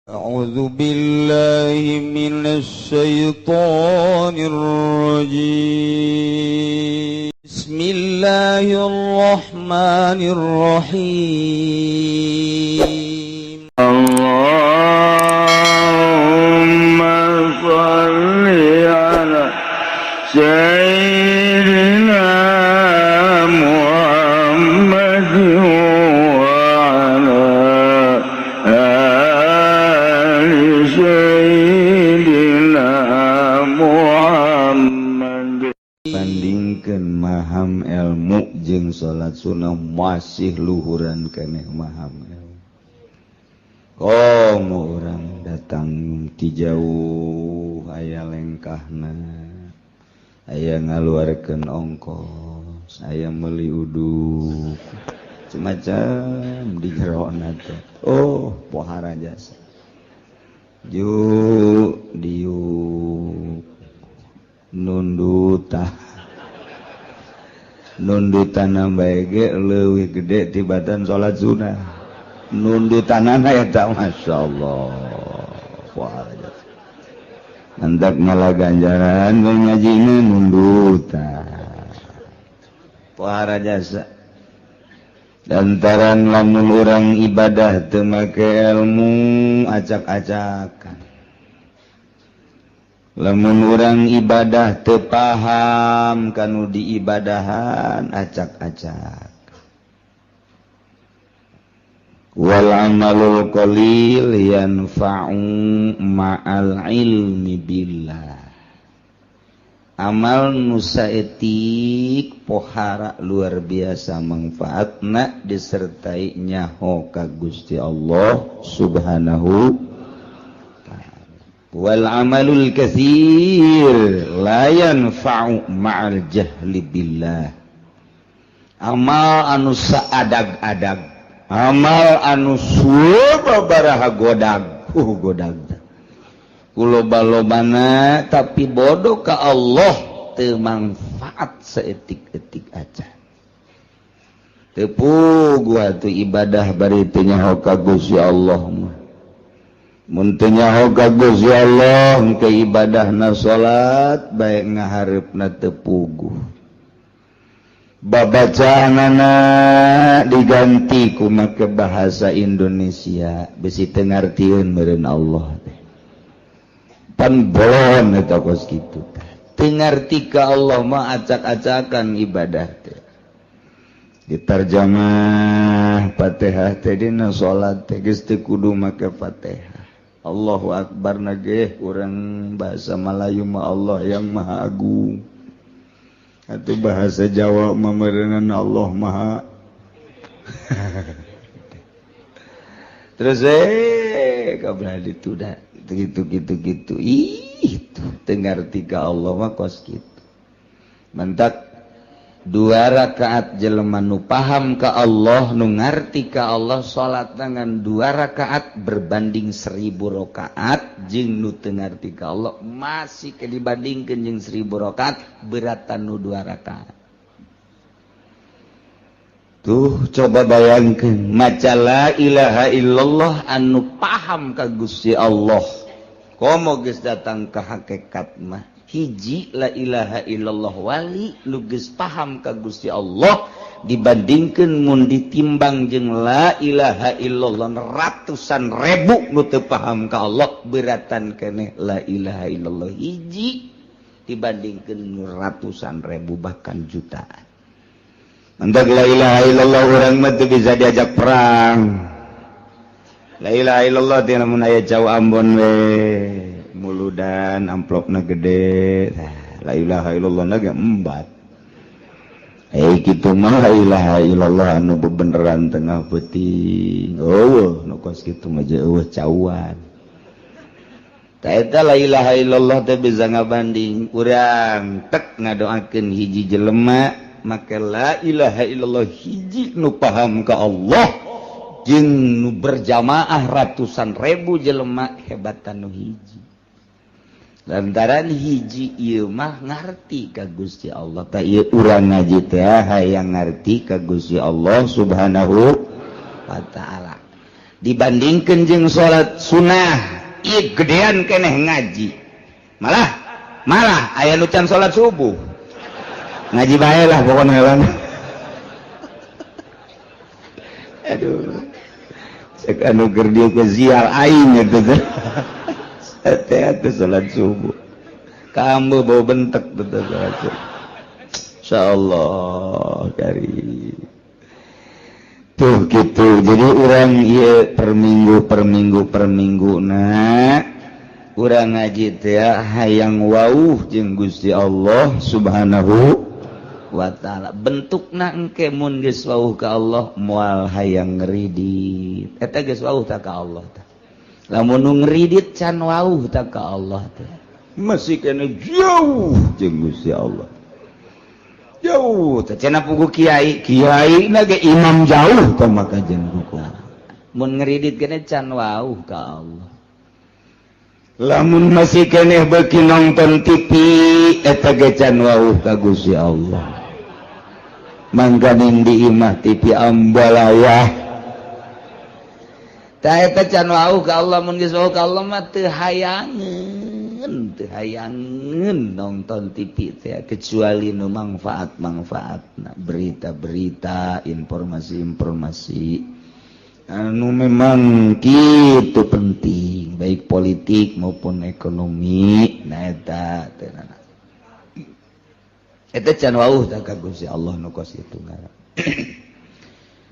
أعوذ بالله من الشيطان الرجيم. بسم الله الرحمن الرحيم. اللهم صل على سيدنا محمد وعلى آل سيدنا محمد. Bandingkan maham ilmu jeung salat sunnah, masih luhuran keneh maham ilmu. Komo orang datang ti jauh, aya lengkahna, aya ngaluarkeun ongkos, aya meuli uduk semacam di jerona teh. Oh, pohara jasa ju diuk nundutah nundutan bae ge leuwih gede tibatan salat sunnah nundutanana eta. Masyaallah, pohara jasa. Mantap, malah ganjaran ngajina nundutan, pohara jasa. Lantaran lamun orang ibadah teu make ilmu, acak-acakan. Lamun orang ibadah teu paham kanu diibadahan, acak-acak. Wal amalul qalil yanfa'u ma'al ilmi billah. Amal nu saeutik pohara luar biasa manfaatna disertai nyaho ka Gusti Allah Subhanahu. Wal amalul katsir la yanfa'u ma'al jahli billah. Amal anu saadag-adag, amal anu sababaraha godag, godag kuloba-lobana, tapi bodoh ka Allah, teu manfaat saeutik-eutik aja. Tepu gua tuh ibadah bari teu nyaho ka Gusti Allah mah. Mun teu nyaho ka Gusti Allah ke ibadahna, salat bae ngahareupna teu puguh, babacaanana diganti ku make bahasa Indonesia, bisi teu ngartieun meureun Allah teh. Pan bolon eta kos kitu. Teu ngarti ka Allah mah acak-acakan ibadah teh. Diterjemah Fatihah teh dina salat teh geus teu kudu make Fatihah. Allahu Akbar na ge urang bahasa Melayu mah Allah yang Maha Agung. Atau bahasa Jawa mah meureunan Allah Maha. Terus kabeh ditunda gitu gitu gitu. Ih, teu ngarti ka Allah mah kos kitu. Mentak dua rakaat jelema nu paham ka Allah, nu ngarti ka Allah, salat dengan dua rakaat berbanding 1000 rakaat jeung nu teu ngarti ka Allah, masih ke dibandingkeun jeung 1000 rakaat, beratan nu dua rakaat. Tuh, coba bayangkan maca la ilaha illallah anu paham ka Gusti Allah, komo geus datang ke hakikat mah, hiji la ilaha illallah wali nu geus paham ka Gusti Allah dibandingkan mun ditimbang jeung la ilaha illallah ratusan ribu nu teu paham ka Allah, beratan keneh la ilaha illallah hiji dibandingkan ratusan ribu bahkan jutaan. Mentak la ilaha illallah urang mah teu bisa diajak perang. La ilaha illallah teh lamun aya cau Ambon we muludan, amplopna gede. La ilaha illallah na ge embat. Eh, kitu mah la ilaha illallah anu bebeneran tengah peuting. Eueuh nu kos kitu mah, eueuh cauan. Ta eta la ilaha illallah teh bisa ngabanding urang tek ngadoakeun hiji jelema maka la ilaha illallah hiji nu paham ka Allah jeung nu berjamaah ratusan ribu jelema, hebatan nu hiji, lantaran hiji ieu mah ngarti ka Gusti Allah. Ta ieu urang ngaji teh hayang ngarti ka Gusti Allah Subhanahu wa taala. Dibandingkan jeung salat sunnah, ieu gedean keneh ngaji. Malah malah aya nu can salat subuh. Ngaji bae lah pokoknya lah. Aduh. Cek anu keur dieu ke zial aing eta teh. Teh atuh salat subuh. Kamu bau bentek betul salat subuh. Insyaallah kari. Tuh gitu. Jadi urang ieu per minggu per minggu per minggu na urang ngaji teh hayang wauh jeung Gusti Allah Subhanahu wa ta'ala. Bentukna engke mun geus wauh ka Allah moal hayang ngeridit. Eta geus wauh ta ka Allah tah. Lamun nu ngeridit can wauh ta ka Allah teh. Masih kena jauh jeung Gusti Allah. Jauh teh cenah pugu kiai, kiai na ge imam jauh tah maka jeung hukum. Mun ngeridit kene can wauh ka Allah. Lamun masih keneh beuki nonton TV eta ge can wauh ka Gusti Allah. Mangkaning di imah TV ambalaya. Tah eta can wauh ka Allah. Mun geus wauh ka Allah mah teu hayangeun nonton TV teh kecuali nu manfaat-manfaatna, berita-berita, informasi-informasi anu memang kitu penting, baik politik maupun ekonomi. Nah, eta teh eta can wauh tah ka Gusti Allah nu kos kitu ngaran.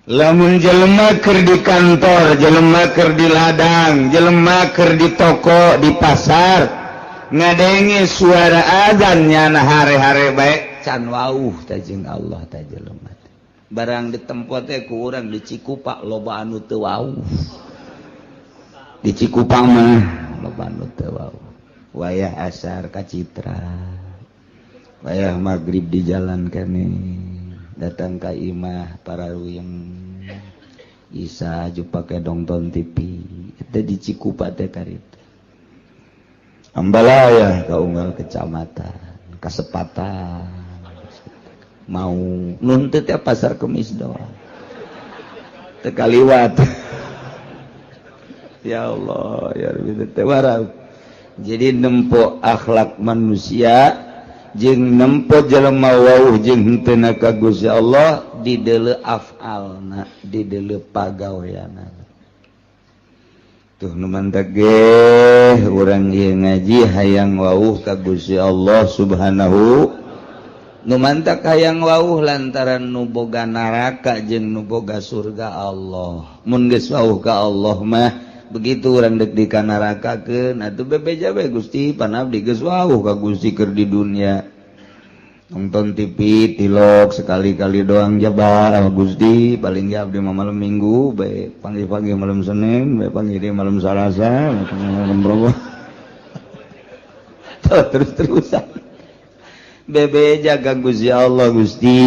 Lamun jelema keur di kantor, jelema keur di ladang, jelema keur di toko, di pasar, ngadenge suara azan nyana hare-hare bae, can wauh tah jeung Allah tah jelema. Barang di tempat teh ku urang di Cikupa loba anu teu wauh. Di Cikupa mah loba anu teu wauh. Wayah asar ka Citra, wayah maghrib di jalan kene, datang ka imah para yang Isa ju pake nonton TV. Eta di Cikupa teh karita. Ambalaya ka unggal kecamatan, kasepatan mau nuntut ya pasar Kemis doang teu kaliwat. Ya Allah ya Rabbi teh warau. Jadi nempo akhlak manusia jeung nempo jelema wauh jeung henteu ka Gusti Allah di deuleu afalna, di deuleu pagaweanna. Tuh nu mantak ge urang ieu ngaji hayang wauh ka Gusti Allah Subhanahu. Nu mantak hayang wauh lantaran nu boga neraka jeung nu boga surga Allah. Mun geus wauh ka Allah mah begitu urang dek di kanarakakeun atuh bebeja we, "Gusti, pan abdi geus wauh ka Gusti keur di dunia, nonton TV tilok sekali-kali doang jaba Gusti, paling ge abdi mah malam Minggu bae, panggih-panggih malam Senin bae, panggih di malam Salasa, malam Rebo." Terus-terusan bebeja ka Gusti Allah, "Gusti,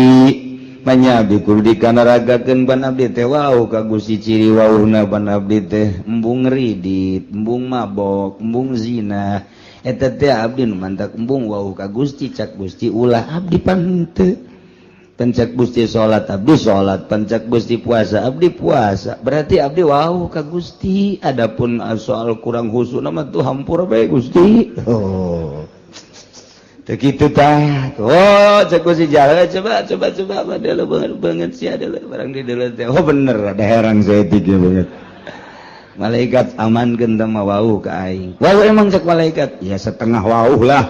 manya abdi kudu dikanarakakeun, pan abdi teh wauh ka Gusti. Ciri wauhna pan abdi teh embung ngeridit, embung mabok, embung zina. Eta teh abdi nu mantak embung wauh ka Gusti." Cak Gusti, "Ulah, abdi pan henteu. Pan cek Gusti salat, abdi salat. Pan cek Gusti puasa, abdi puasa. Berarti abdi wauh ka Gusti. Adapun soal kurang khusyuk mah tuh hampura bae, Gusti." Oh, begitu tah. Oh, cek Gusti, "Jalan coba coba coba apa dia banget banget sih ada barang di dalam teh." Oh, bener, ada herang saya tiga banget. "Malaikat, amankeun teh mah wauh ka aing." "Wauh emang?" cek malaikat. "Ya setengah wauh lah."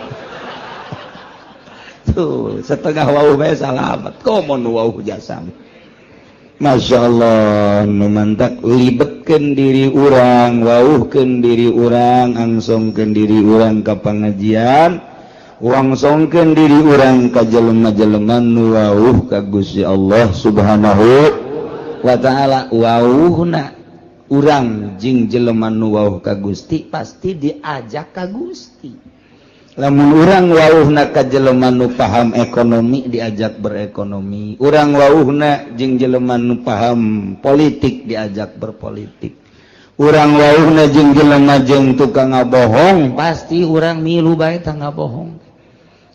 Tuh, setengah wauh bae salamat, komo nu wauh jasa. Masya Allah. Nu mantak libetkeun diri urang, wauhkeun diri urang, angsongkeun diri urang ka pengajian, wangsongkeun diri urang ka jelema-jelema nu wauh ka Gusti Allah Subhanahu wa ta'ala. Wauhna urang jeung jelema nu wauh ka Gusti pasti diajak ka Gusti. Lamun urang wauhna ka jelema nu paham ekonomi, diajak berekonomi. Urang wauhna jeung jelema nu paham politik, diajak berpolitik. Urang wauhna jeung jelema jeung tukang ngabohong, pasti urang milu bae tah ngabohong.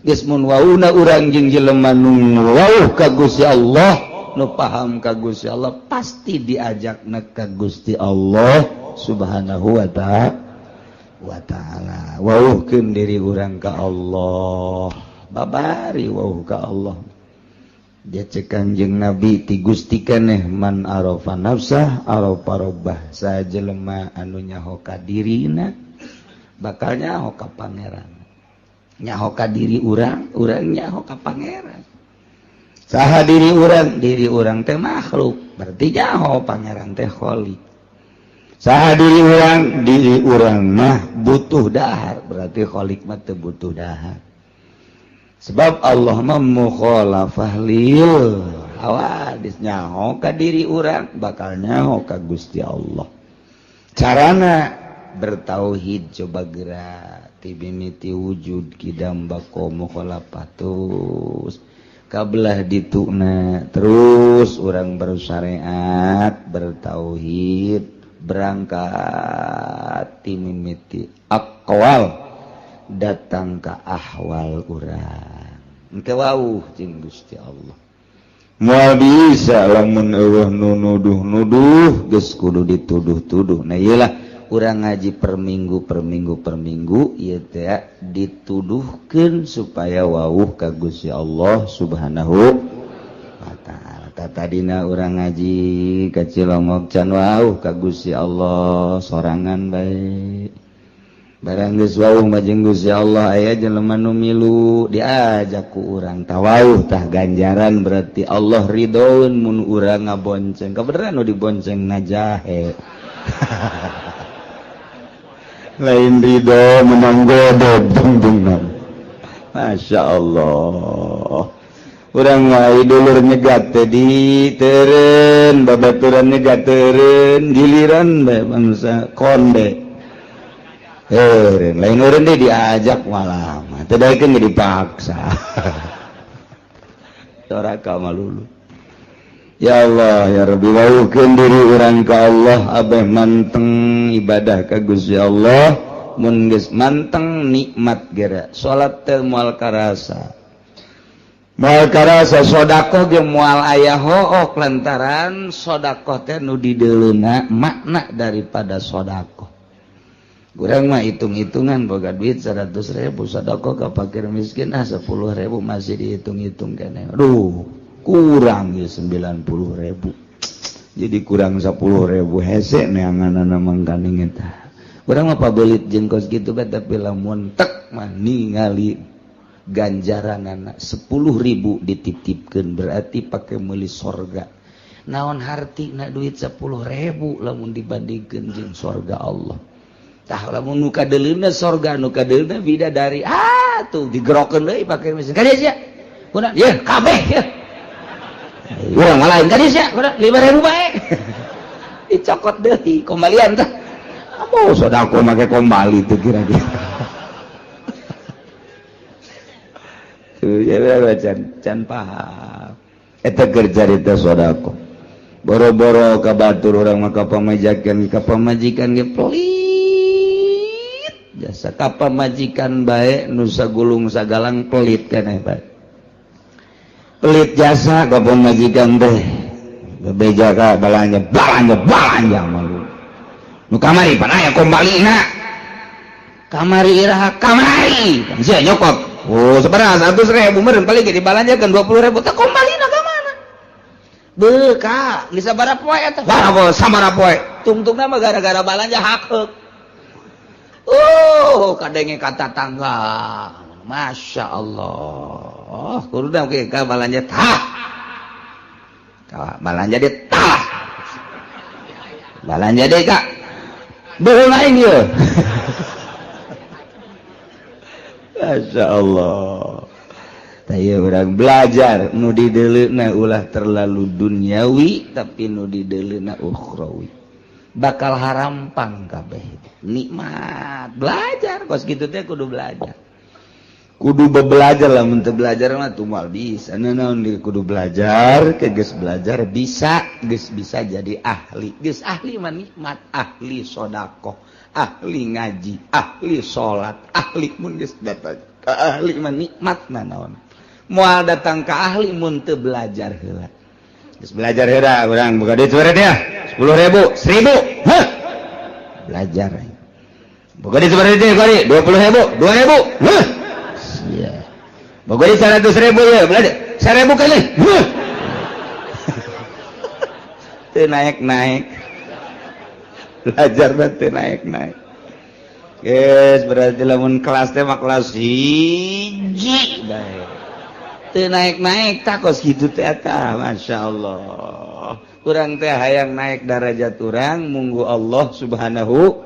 Geus mun wauhna urang jeung jelema nu wauh ka Gusti Allah. Nu paham ka Gusti Allah pasti diajakna ka Gusti Allah Subhanahu wa ta'ala. Wawuhkeun diri urang ka Allah, babari wawuh ka Allah. Dia cek Kanjeng Nabi ti Gusti keneh, man arafa nafsah arafa rabbah. Sajelema anu nyaho ka dirina bakal nyaho ka pangeran. Nyaho ka diri urang, urang nyaho ka pangeran. Saha diri urang? Diri urang teh makhluk, berarti nyaho pangeran teh kholiq. Saha diri urang? Diri urang mah butuh dahar, berarti kholiq mah teu butuh dahar. Sebab Allah mah mukhalafah lil hawadis. Nyaho ka diri urang bakal nyaho ka Gusti Allah. Carana bertauhid, coba gerak ti mimiti wujud kidam bako mukhalafah, terus kabelah dituna, terus urang bersyariat, bertauhid, berangkat ti mimiti aqwal datang ke ahwal urang, engke wauh jeung Gusti Allah. Moal bisa lamun eueuh nu nuduh-nuduh, geus kudu dituduh-tuduh. Nah, ieu lah urang ngaji per minggu, per minggu, per minggu ieu teh dituduhkeun supaya wauh ka Gusti Allah Subhanahu wa ta'ala. Tadina urang ngaji ka Cilongok can wauh ka Gusti Allah, sorangan bae. Barang geus wauh mah jeung Gusti Allah, aya jelema nu milu diajak ku urang tawauh, tah ganjaran berarti Allah ridhoeun mun urang ngabonceng. Kabeneran nu dibonceng ngajahe, lain ridho, menang godog tungtungna. Masya Allah, urang wae dulur nyegat teh di teureun, babaturan nyegat teureun, giliran bae bangsa konde eureun, lain eureun deh diajak malah mah teu daekeun ge dipaksa. Doraka malulu. Ya Allah ya Rabbi, wauhkeun diri urang ka Allah, abeh manteng ibadah ka Gusti Allah. Mun geus manteng, nikmat gera. Salat teh moal karasa, moal karasa, sedekah ge moal aya hook, lantaran sedekah teh nu dideuleuna makna daripada sedekah. Urang mah hitung-hitungan, boga duit 100.000, sedekah ka fakir miskin ah 10.000, masih dihitung-hitung keneh. Aduh, kurang ya 90.000, jadi kurang 10.000, hese neanganana mangkaning eta. Urang mah pabelit jeung kos kitu bae, tapi lamun tek mah ningali ganjaranana 10.000 dititipkeun, berarti pake meuli sorga. Naon hartina duit 10.000 lamun dibandingkeun jeung sorga Allah? Tah, lamun nu kadeuleuna sorga, nu kadeuleuna bidadari, ah tuh digerokeun deui pake mesin. Ka dieu sia, kuna ye kabeh ye, urang lain ka dieu sia, kuna 5.000 bae, dicokot deui kembalian. Tah, mau sodako make kembali tuh kira-kira tuh ya, can can paham eta keur carita sodako. Boro-boro ka batur, urang mah ka pamajikan, ka pamajikan ge pelit jasa. Ka pamajikan bae nu sagulung sagalang pelit keneh bae, pelit jasa ka pamajikan teh. Bebeja ka balanja, balanja, balanja malu. Nu kamari pan aya kombalina, kamari iraha kamari sia nyokot? Oh, sabaraha? 100.000 meureun, paling ge dibalanjakeun 20.000. Teh kombalina ka mana? Beuka geus sabaraha poe eta? Wah, sabaraha poe tungtungna mah gara-gara balanja hakeuk. Oh, kadenge kata tangga. Masya Allah. Kudu ke ka balanja tah. Ka balanja dia tah. Balanja deh kak. Beul aing ieu. Masya Allah. Tah ieu urang belajar nu dideuleuna ulah terlalu duniawi, tapi nu dideuleuna ukhrawi. Bakal harampang kabeh, nikmat belajar kos kitu teh. Kudu belajar, kudu belajar lah. Mun teu belajar mah tuh moal bisa naon di. Kudu belajar ke geus belajar bisa, geus bisa jadi ahli. Geus ahli mah nikmat, ahli sodakoh, ahli ngaji, ahli salat, ahli. Mun geus datang ka ahli mah nikmat. Naon, moal datang ka ahli mun teu belajar heula. Geus belajar heula urang boga duit sabaraha dia? 10.000, 1.000. Hah? Belajar. Boga duit sabaraha dia kali? 20.000, 2.000. Hah? Sia. Boga duit 100.000 ya, belajar. 1.000 kali. Hah? Teu naik-naik. Belajar teu naik-naik. Geus berarti lamun kelas teh mah kelas hiji bae. Teu naik-naik tah kos kitu teh eta, masyaallah. Urang teh hayang naik darajat urang munggu Allah Subhanahu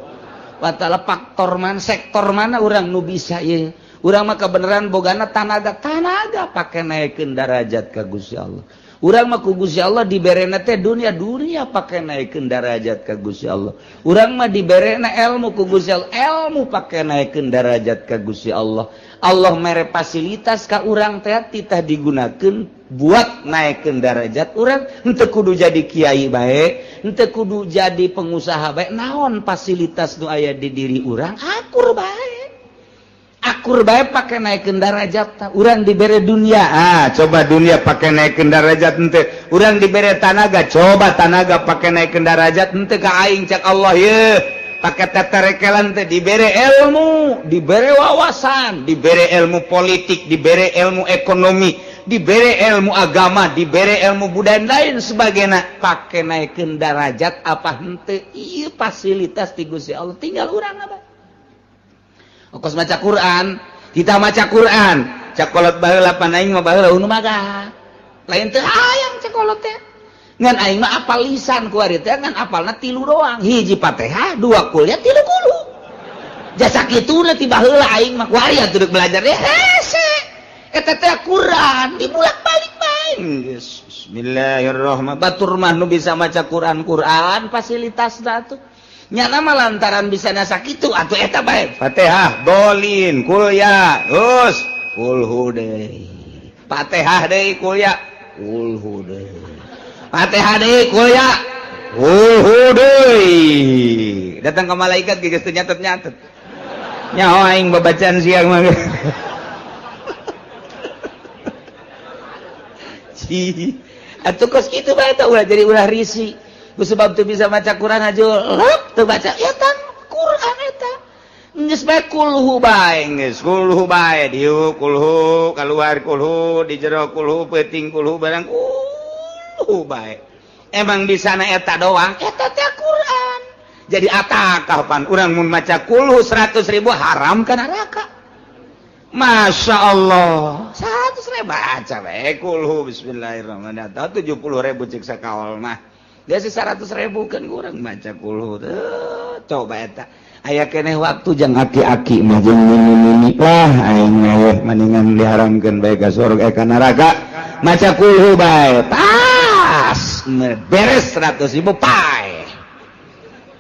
wa taala, faktor mana sektor mana urang nu bisa ieu. Urang mah kebenaran bogana tanaga, tanaga pake naikeun darajat ka Gusti Allah. Urang mah ku Gusti Allah diberena teh dunia, dunia pake naikeun darajat ka Gusti Allah. Urang mah diberena ilmu ku Gusti Allah, ilmu pake naikeun darajat ka Gusti Allah. Allah mere fasilitas ka urang teh titah digunakeun buat naikeun darajat urang. Henteu kudu jadi kiai bae, henteu kudu jadi pengusaha bae, naon fasilitas nu aya di diri urang akur bae. Akur bae pake naikeun darajat ta. Urang dibere dunia, ah coba dunia pake naikeun darajat henteu. Urang dibere tanaga, coba tanaga pake naikeun darajat henteu ka aing cak Allah ye. Pake teterekelan teh dibere ilmu, dibere wawasan, dibere ilmu politik, dibere ilmu ekonomi, dibere ilmu agama, dibere ilmu budaya lain sebagainya, pake naikeun darajat apa henteu? Ieu fasilitas ti Gusti Allah, tinggal urang apa? Kos maca Quran, kita maca Quran, cak kolot baheula pan aing mah baheula nu maga. Lain teu hayang cak kolot teh. Ngan aing mah apal lisan ku ari teh, ngan apalna tilu doang. Hiji Fatihah, dua kuliah, tilu kulu. Jasa kituna ti baheula aing mah ku ari atuh belajar deh hese. Eta teh Quran dibulak-balik bae. Bismillahirrahmanirrahim. Batur mah nu bisa maca Quran, Quran fasilitasna tuh. Nyana mah lantaran bisa nasa kitu atuh eta bae. Fatihah, dolin, kulya, terus kulhu deui. Fatihah deui kulya, kulhu deui. Fatihah deui kulya, kulhu deui. Datang ke malaikat geus teu nyatet-nyatet. Nyaho aing babacaan siang mah. Ci. Atuh kos kitu bae tah ulah jadi ulah risi. Sebab tuh bisa maca Quran aja lep tuh baca ya tan Quran eta geus bae kulhu bae, geus kulhu bae diuk kulhu keluar kulhu di jero kulhu peuting kulhu barang kulhu bae. Emang bisa na eta doang eta teh Quran jadi atakah pan urang mun maca kulhu 100.000 haram ka neraka. Masya Allah 100.000 baca bae kulhu bismillahirrahmanirrahim 70.000 cik sakawal mah. Dia sih 100.000 kan kurang baca kulhu tuh coba eta aya keneh waktu jang aki-aki mah jeung mini-mini lah aing mah mendingan diharamkeun bae ka surga ka neraka maca kulhu bae pas beres 100.000 pae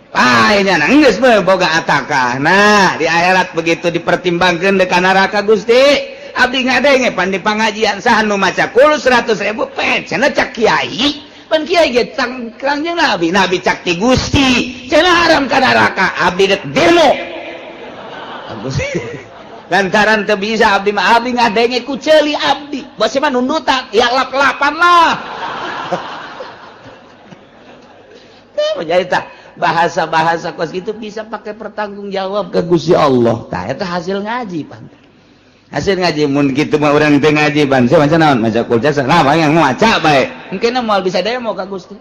pae nya geus boga atakah. Nah di akhirat begitu dipertimbangkeun deuk ka neraka Gusti abdi ngadenge pan di pangajian saha nu maca kulhu 100.000 pe cenah cak kiai pan kiai ge kangjeng nabi, nabi cak ti Gusti cenah haram ka neraka abdi dek demo lantaran teu bisa abdi mah abdi ngadenge ku ceuli abdi bos mah nundutan ya lap-lapan lah. Jadi tah bahasa-bahasa kos itu bisa pakai pertanggungjawab ke Gusti Allah tah eta hasil ngaji pan hasil ngaji mun kitu mah urang teu ngaji ban sia maca naon maca kul jasa nah yang maca bae mungkin moal bisa demo ka Gusti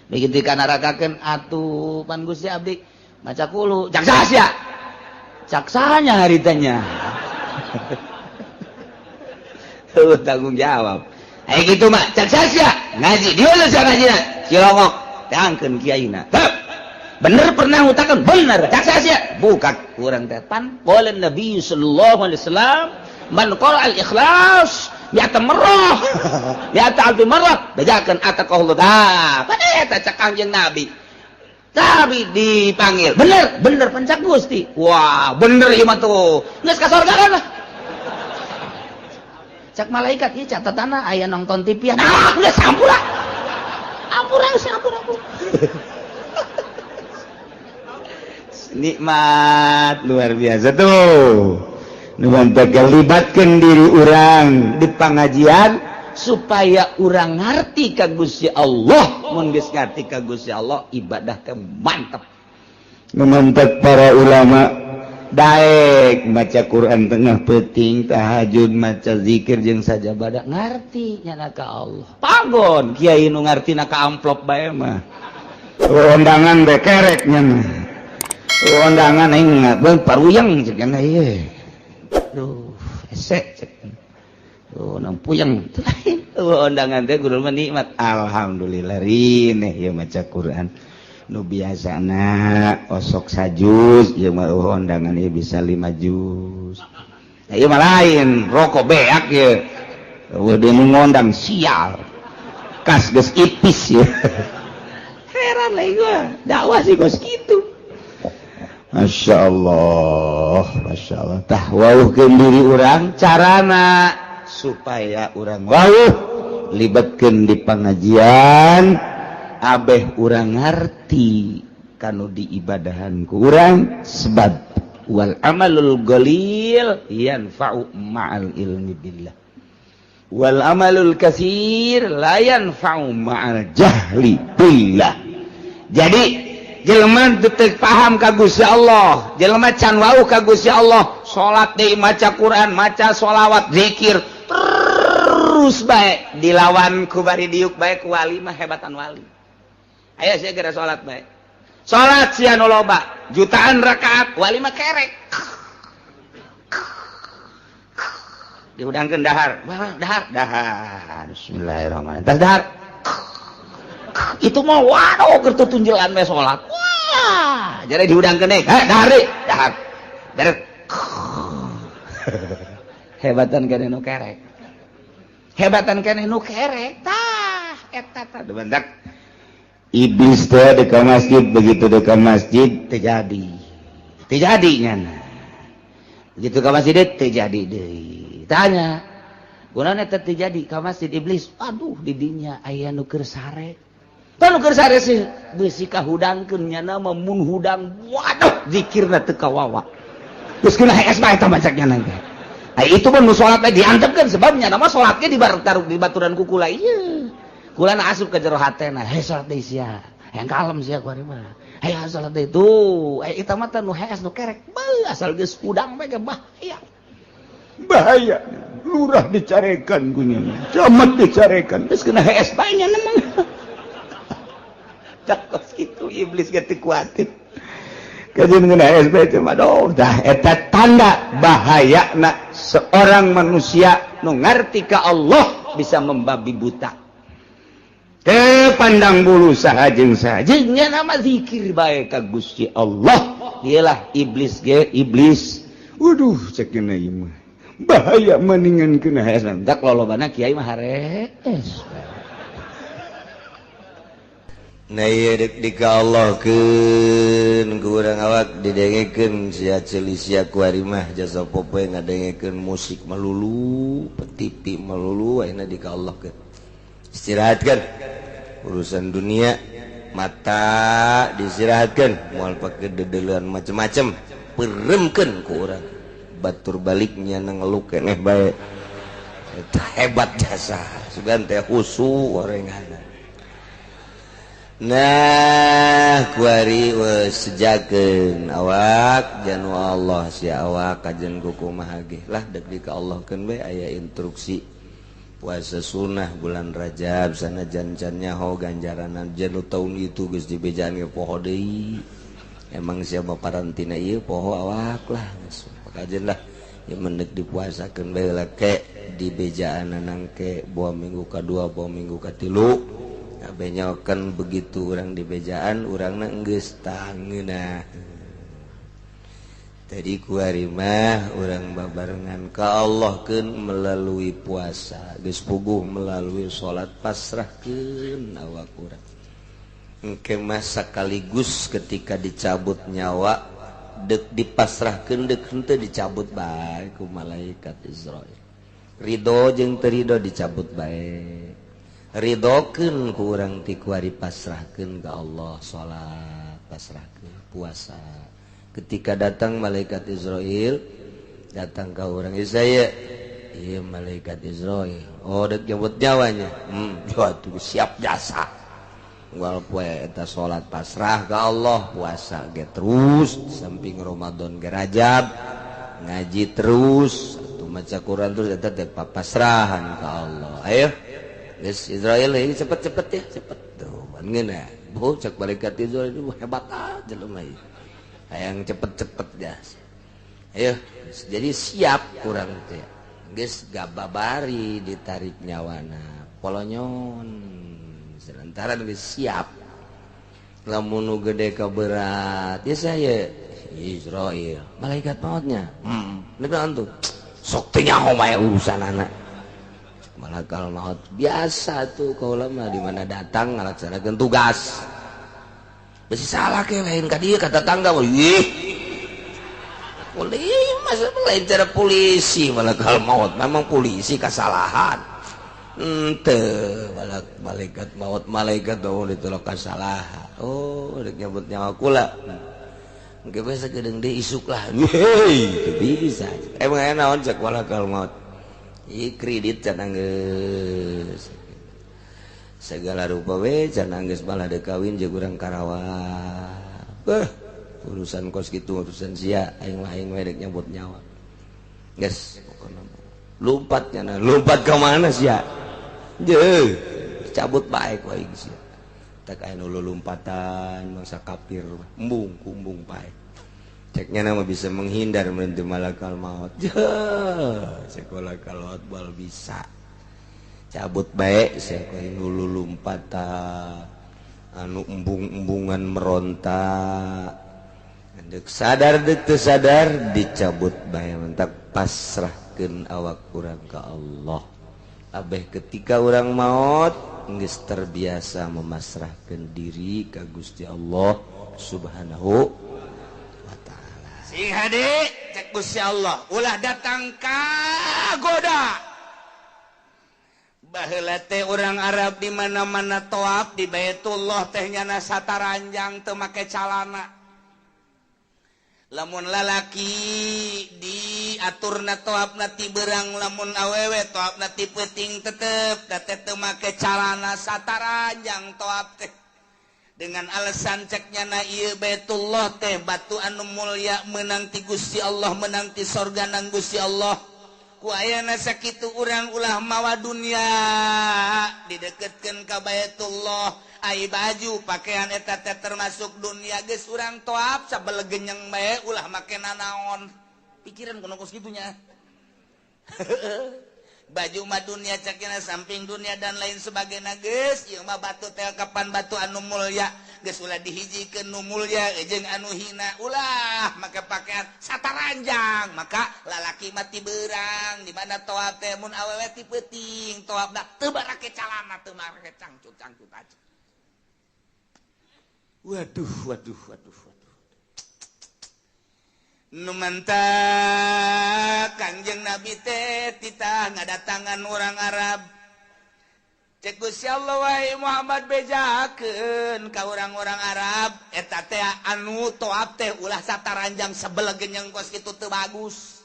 begitu kanarakakeun atuh pan Gusti abdi maca kulu cak sia caksanya haritanya tuh tanggung jawab eh gitu mah cak sia ngaji dieu sia ngajina cilongok tangkeun kiaina bener pernah ngutakan bener cak sia buka kurang teh pan qala Nabi sallallahu alaihi wasallam man qara al ikhlas ya marrah ya alfi marrah bejakeun ataqallahu dah pada eta cak Kangjeng Nabi tapi dipanggil bener bener pencak Gusti wah bener ieu mah tuh geus ka sorga kan lah cak malaikat ieu catatana aya nonton TV ah geus ampura ampura geus ampura ampura. Nikmat luar biasa tuh. Nu libatkan diri urang di pengajian. Supaya urang ngarti ka Gusti Allah. Mun geus ngarti ka Gusti Allah, ibadah teh mantep. Memantap para ulama daek maca Quran tengah peuting, tahajud, maca zikir jeung sajabada ngarti nyana ka Allah. Pagon kiai nu ngarti na ka amplop bae mah. Undangan be kerek nya mah. Undangan aing beung paruyeng cek nya ieu. Duh, hese cek. Tuh, nang puyeng. Undangan teh guru mah nikmat. Alhamdulillah rineh ieu maca Quran. Nu biasana osok sajuz ieu mah undangan ieu bisa 5 juz. Nah, ieu mah lain, rokok beak ieu. Eueuh deui nu ngondang sial. Kas geus ipis ieu. Heran lah gua, dakwah sih kos kitu. Masya Allah, Masya Allah. Tah wawuhkeun diri urang carana supaya urang wawuh libatkeun di pengajian abeh urang ngarti kanu diibadahan ku urang, sebab wal amalul qalil yanfa'u ma'al ilmi billah wal amalul katsir la yanfa'u ma'al jahli billah. Jadi jelema teu paham ka Gusti Allah, jelema can wawuh ka Gusti Allah, salat deui, maca Quran, maca sholawat, zikir terus bae, dilawan ku bari diuk bae ku wali mah, hebatan wali. Ayo sia geura salat bae, salat sia nu loba jutaan rakaat, wali mah kerek dihudangkeun dahar, dahar, dahar, bismillahirrahmanirrahim, tas dahar itu mah waduh keur tutunjelan we salat. Wah, jadi dihudangkeun deui, heh, dahar deui, dahar beres. Hebatan keneh nu kerek, hebatan keneh nu kerek. Tah eta tah bentak iblis teh di masjid. Begitu di masjid terjadi, terjadi nyana. Begitu ke masjid terjadi deui, tanya gunana teh terjadi ka masjid iblis. Aduh, di dinya aya nu keur sare. Tah nu keur sare sih beusi kahudangkeun nyana mah. Mun hudang, waduh, zikirna teu kawawa, geus kena hees bae eta bacak nyana teh. Ai itu mah nu salat teh diantepkeun, sebab nyana mah salat ge di di baturan ku kula ieu. Kula na asup ke jero hatena, hei salat deui sia. Yang kalem sia kuari mah. Hei salat deui tuh. Eh eta mah teh nu hees nu kerek. Beuh, asal geus hudang bae ge bahaya. Bahaya. Lurah dicarekan ku nya. Camat dicarekan. Geus kena hees bae nya mah. Cakos kitu iblis ge teu kuatir. Kajian kena hees bae teh mah dah eta tanda bahayana seorang manusia nu ngarti ka Allah bisa membabi buta. Teu pandang bulu saha jeung saha jeung nya nama zikir bae ka Gusti Allah. Iyalah iblis ge iblis. Waduh, cek ieu mah. Bahaya mendingan kena hees. Tak lolobana kiai mah harees. Nah ieu deuk dika Allahkeun ku urang awak didengekeun sia ceuli sia kuari mah jasa popoe ngadengekeun musik melulu, TV melulu, ayeuna dika Allahkeun. Istirahatkan urusan dunia, mata diistirahatkan, moal pake dedelean macem-macem, peremkeun ku urang batur baliknya ngeluk keneh bae. Eta hebat jasa sugan teh khusu orengan. Nah kuari sejakeun awak janu Allah sia awak kajen kumaha ge lah deuk di ka Allahkeun bae. Aya instruksi puasa sunnah bulan Rajab sanajan can nyaho ganjaranan janu tahun itu geus dibejaan ge poho deui. Emang siapa parantina ieu poho awak lah geus kajen lah ya mendek dipuasakeun bae lah ke dibejaan nangke buah minggu kadua buah minggu katilu benyokan. Begitu urang dibejaan urangna geus tangeunah. Tadi kuari mah urang babarengan ka Allahkeun melalui puasa, geus puguh melalui salat, pasrahkeun awak urang. Engke mah sekaligus ketika dicabut nyawa dek dipasrahkeun dek henteu dicabut bae ku malaikat Israil. Ridho jeung teu ridho dicabut bae. Ridhokeun ku urang ti kuari, pasrahkeun ka Allah salat, pasrahkeun puasa. Ketika datang malaikat Israil datang ke orang saya Iya malaikat Israil. Oh dek nyebut nyawanya. Tuh siap jasa. Unggal poe eta salat pasrah ka Allah, puasa ge terus samping Ramadan ge Rajab, ngaji terus, atuh maca Quran terus eta teh pasrahan ka Allah. Ayo. Geus Israil ini cepet-cepet ya, cepet. Tuh, pan ngeunah. Bu cek malaikat Israil itu hebat aja jelema ieu. Hayang cepet-cepet jas. Ayo, jadi siap kurang teh. Geus gababari ditarik nyawana. Polonyon. Selantaran geus siap. Lamun nu gede ka berat, ya saya Israil, malaikat mautnya. Nepi antu. Sok teh nyaho mah urusanana. Malakal maut biasa tuh kaula mah di mana datang ngalaksanakeun tugas. Besi salah ke lain ka dieu ka tetangga ih. Polisi masa lain cara polisi malakal maut memang polisi kesalahan. Ente malaikat maut malaikat dong ditolak kesalahan. Oh rek nyebut nyawa kula. Engke bae sakedeung deui isuk lah. Hei, teu bisa. Emang aya naon cek malakal maut. Ieu kredit can geus. Segala rupa we can geus malah deuk kawin jeung urang Karawang. Beuh, urusan kos kitu urusan sia aing mah aing we rek nyebut nyawa. Geus pokona lompatnya nah, lompat ke mana sia? Jeuh, cabut bae ku aing sia. Tak aya nu lompatan mangsa kafir, embung kumbung bae. Ceknya nama bisa menghindar menentu malakal maut. Jeuh, sekolah kalau bal bisa. Cabut bae sia ku aing nu lompatan anu embung-embungan meronta. Dek sadar dek teu sadar dicabut bae mentak pasrahkeun awak urang ka Allah. Abeh ketika urang maut geus terbiasa memasrahkeun diri ka Gusti Allah Subhanahu wa taala. Sing hade cek Gusti Allah ulah datang ka goda. Baheula teh urang Arab di mana-mana toab di Baitullah teh nyana sataranjang teu make calana. Lamun lalaki diaturna toabna ti beurang, lamun awewe toabna ti peuting tetep da teh teu make calana sataranjang toab teh. Dengan alasan ceknya na ieu Baitullah teh batu anu mulia meunang ti Gusti Allah, meunang ti sorga nang Gusti Allah. Ku ayana sakitu urang ulah mawa dunia dideketkeun ka Baitullah. Ai baju pakaian eta teh termasuk dunia geus urang toab sabelegenyeng bae ulah make nanaon. Pikiran kuno kos kitunya. Baju mah dunia cakina samping dunia dan lain sebagainya geus ieu mah batu teh kapan batu anu mulya geus ulah dihijikeun nu mulya jeung anu hina ulah make pakaian sataranjang. Maka lalaki mah ti beurang di mana toab teh mun awewe ti peuting toabna teu barake calana teu marake cangcut-cangcut aja. Waduh, waduh, waduh, waduh. Nu mantak Kangjeng Nabi teh titah ngadatangan orang Arab. Cek Gusti Allah wahai Muhammad bejakeun ka orang-orang Arab eta teh anu toab teh ulah sataranjang sebelegenyeng kos kitu teu bagus.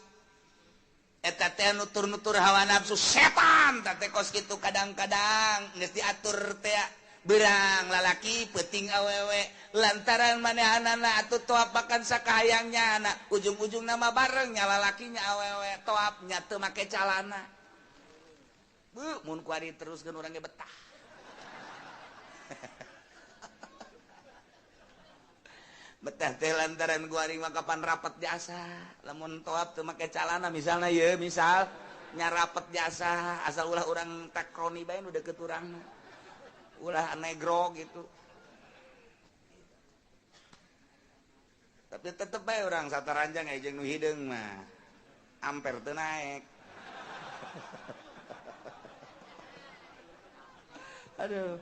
Eta teh nutur-nutur hawa nafsu setan teh kos kitu kadang-kadang geus diatur teh berang lalaki peuting awewe lantaran manehanana atuh toab makan sakahayangnya anak ujung-ujung nama barengnya lalakinya awewe toabnya teu make calana. Bu mun kuari teruskeun urang ge betah. Betah teh lantaran kuari mah kapan rapet jasa lamun toab teu make calana misalna ieu misal nya rapet jasa asal ulah urang takroni bae nu deukeut urang ulah negro gitu. Tapi tetep bae urang sataranjang aya jeung nu hideung mah amper teu naek. Aduh.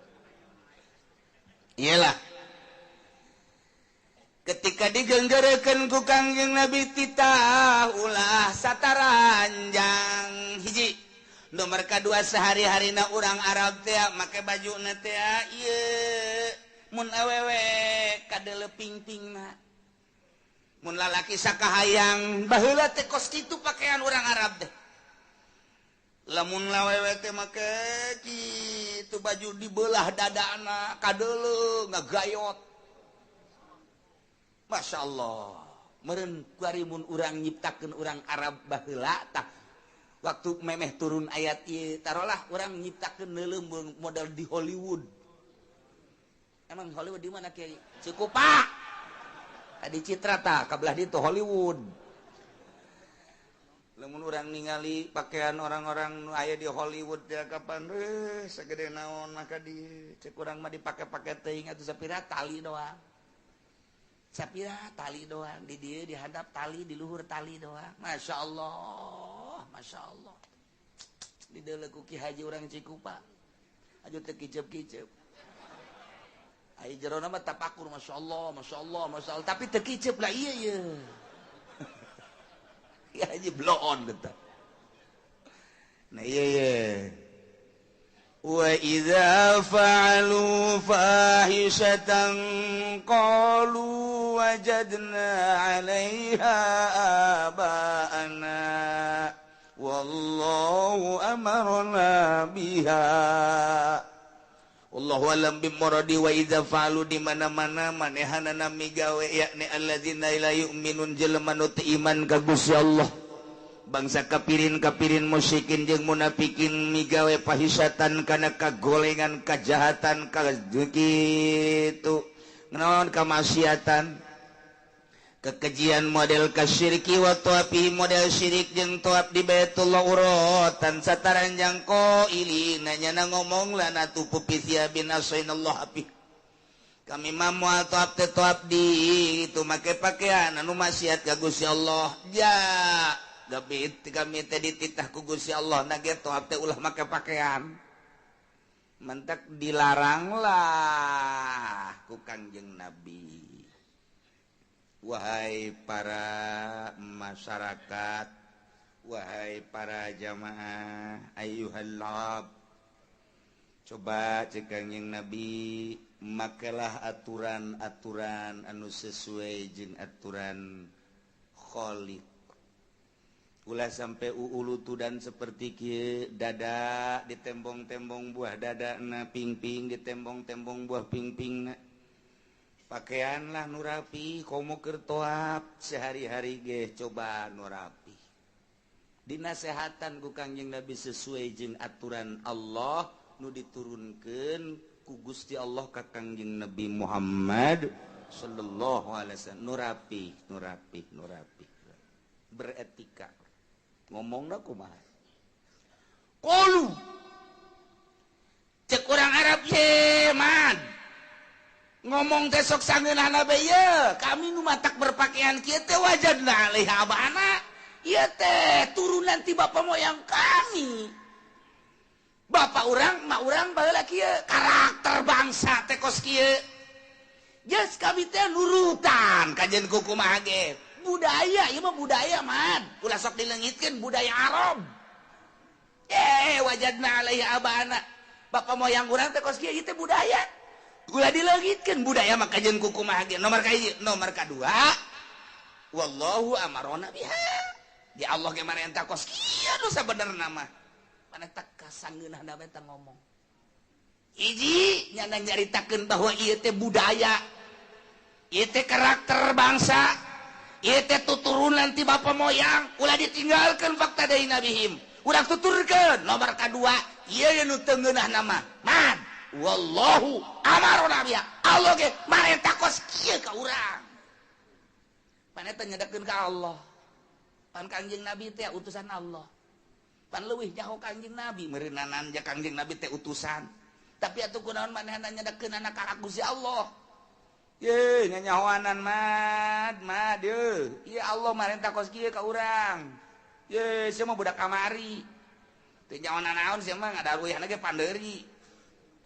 Iyalah. Ketika digenggerekeun ku Kangjeng Nabi titah ulah sataranjang hiji. Nomor kedua sehari-harina urang Arab teh make bajuna teh ieu mun awewe kadele pingpingna. Mun lalaki sakahayang baheula teh kos kitu pakaian urang Arab teh. Lamun awewe teh make kitu, baju dibelah dadana kadeuleu ngagayot. Masya Allah, meureun kuari mun urang nyiptakeun urang Arab baheula tah, waktu memeh turun ayat ieu, tarolah urang nyiptakeun neuleuh model di Hollywood. Emang Hollywood di mana, Kiai? Cikupa. Tadi Citra tah kabelah ditu Hollywood. Lamun urang ningali pakaian orang-orang nu aya di Hollywood ya, kapan segede naon maka di cek urang mah dipake-pake teuing atuh, sapira tali doang. Sapira tali doang di dieu, dihadap tali, di luhur tali doang. Masya Allah, Masya Allah. Di deuleu ku Ki Haji urang Cikupa. Aju teu kicep-kicep. Ai jerona mah tapakur, Masya Allah, Masya Allah, Masya Allah, tapi teu kicep lah, iya iya. Ki Haji bloon eta. Nah, iya iya. Wa idza fa'alu fahishatan qalu wajadna 'alaiha aba'ana wallahu amarna biha. Wallahu alam bimuradi. Wa idza fa'alu, di mana-mana manehanana migawe, yakni alladzina la yu'minun, jelema nu teu iman ka Gusti Allah, bangsa kapirin kapirin, musyrikin jeung munafikin, migawe fahisatan kana kagolengan, kajahatan, ka kitu naon, kamaksiatan, kekejian, model kasyirki wa tawafi, model syirik jeung tawaf di Baitullah, uratan sataranjang, qaili nanya na ngomong, la natufu fi thiyabin asainallah fi, kami mah moal tawaf teh, tawaf di itu make pakaian anu maksiat ka Gusti Allah. Ja gapi kami teh dititah ku Gusti Allah na ge tawaf teh ulah make pakaian. Mentek dilarang lah ku Kangjeng Nabi. Wahai para masyarakat, wahai para jamaah, ayyuhal ab, coba cek Kangjeng Nabi, makelah aturan-aturan anu sesuai jeung aturan Khaliq. Ulah sampai uulutudan seperti kieu, dada ditembong-tembong buah dada na, pingping ditembong-tembong buah pingping na. Pakaianlah nu rapi, komo keur toap sehari-hari ge coba nu rapi. Dinasehatan ku Kangjeng Nabi sesuai jeung aturan Allah nu diturunkeun ku Gusti Allah ka Kangjeng Nabi Muhammad sallallahu alaihi wasallam. Nu rapi, nu rapi, nu rapi, beretika ngomongna kumaha. Qalu, cek urang Arab, ye man, ngomong teh sok sangeunahna bae ye, kami nu matak berpakaian kieu teh wajadna alaiha abana, ieu teh turunan ti bapak moyang kami, bapak urang, mak urang baheula kieu, karakter bangsa teh kos kieu. Geus kami teh nurutan kajen ku kumaha ge budaya ieu mah, budaya man, ulah sok dileungitkeun budaya Arab. Eh, wajadna alaiha abana, bapak moyang urang teh kos kieu, ieu teh budaya, ulah dileungitkeun budaya mah kajen ku kumaha ge. Nomor kahiji. Nomor kadua, wallahu amarona biha, di Allah ge marentah kos kieu. Nu sabenerna mah mana tak kasangeunahna bae ngomong. Hiji, nyana nyaritakeun bahwa ieu teh budaya, ieu teh karakter bangsa, ieu teh tuturunan ti bapak moyang, ulah ditinggalkeun fakta deui nabihim, ulah tuturkeun. Nomor kadua, ieu nu teu ngeunah mah man, wallahu amarona biha, Allah ge marentah kos kieu ka urang. Pan eta nyedekeun ka Allah, pan Kangjeng Nabi teh utusan Allah, pan leuwih nyaho Kangjeng Nabi meureunanan ja Kangjeng Nabi teh utusan, tapi atuh kunaon manehna nyedekeun anak ka Gusti Allah? Ye nyanyahoanan mad mad ye, ieu Allah marentah kos kieu ka urang. Ye sia mah budak kamari teu nyaho naon, sia mah ngadaruyahna ge pandeuri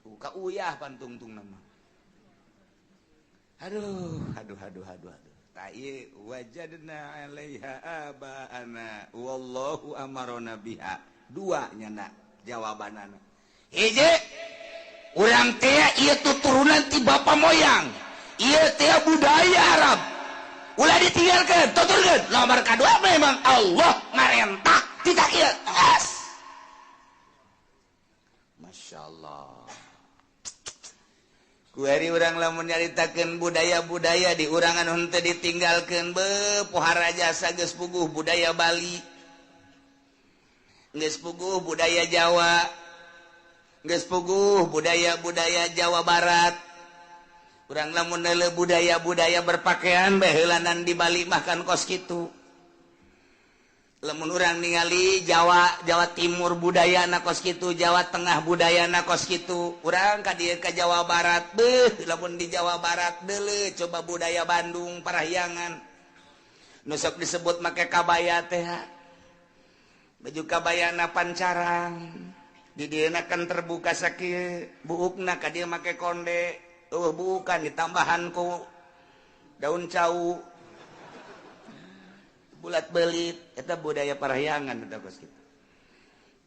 tuh ka uyah pantungtung nama. Aduh, aduh, aduh, aduh, aduh. Ta ieu wajadna 'alaiha aba'ana wallahu amarona biha. Dua nyana jawabanana. Hiji, urang teh ieu tuturunan ti bapa moyang, ieu teh budaya Arab, ulah ditinggalkeun, tuturkeun. Nomor kadua, memang Allah marentah tidak ieu. Es. Masya Allah. Kuari urang lamun nyaritakeun budaya-budaya di urang anu henteu ditinggalkeun beuh pohara jasa geus puguh budaya Bali. Geus puguh budaya Jawa. Geus puguh budaya-budaya Jawa Barat. Urang lamun neuleuh budaya-budaya berpakaian baheulanan di Bali mah kan kos kitu. Lamun urang ningali Jawa, Jawa Timur budaya na kos kitu, Jawa Tengah budaya na kos kitu. Urang ka dieu ka Jawa Barat, beuh lamun di Jawa Barat deuleu coba budaya Bandung Parahyangan. Nu sok disebut make kabaya teh. Baju kabayana pancarang. Di dieuna kan terbuka sakieu, buukna ka dieu make konde. Eueuh buukan ditambahan ku daun cau. Bulat belit eta budaya Parahyangan eta kos kitu.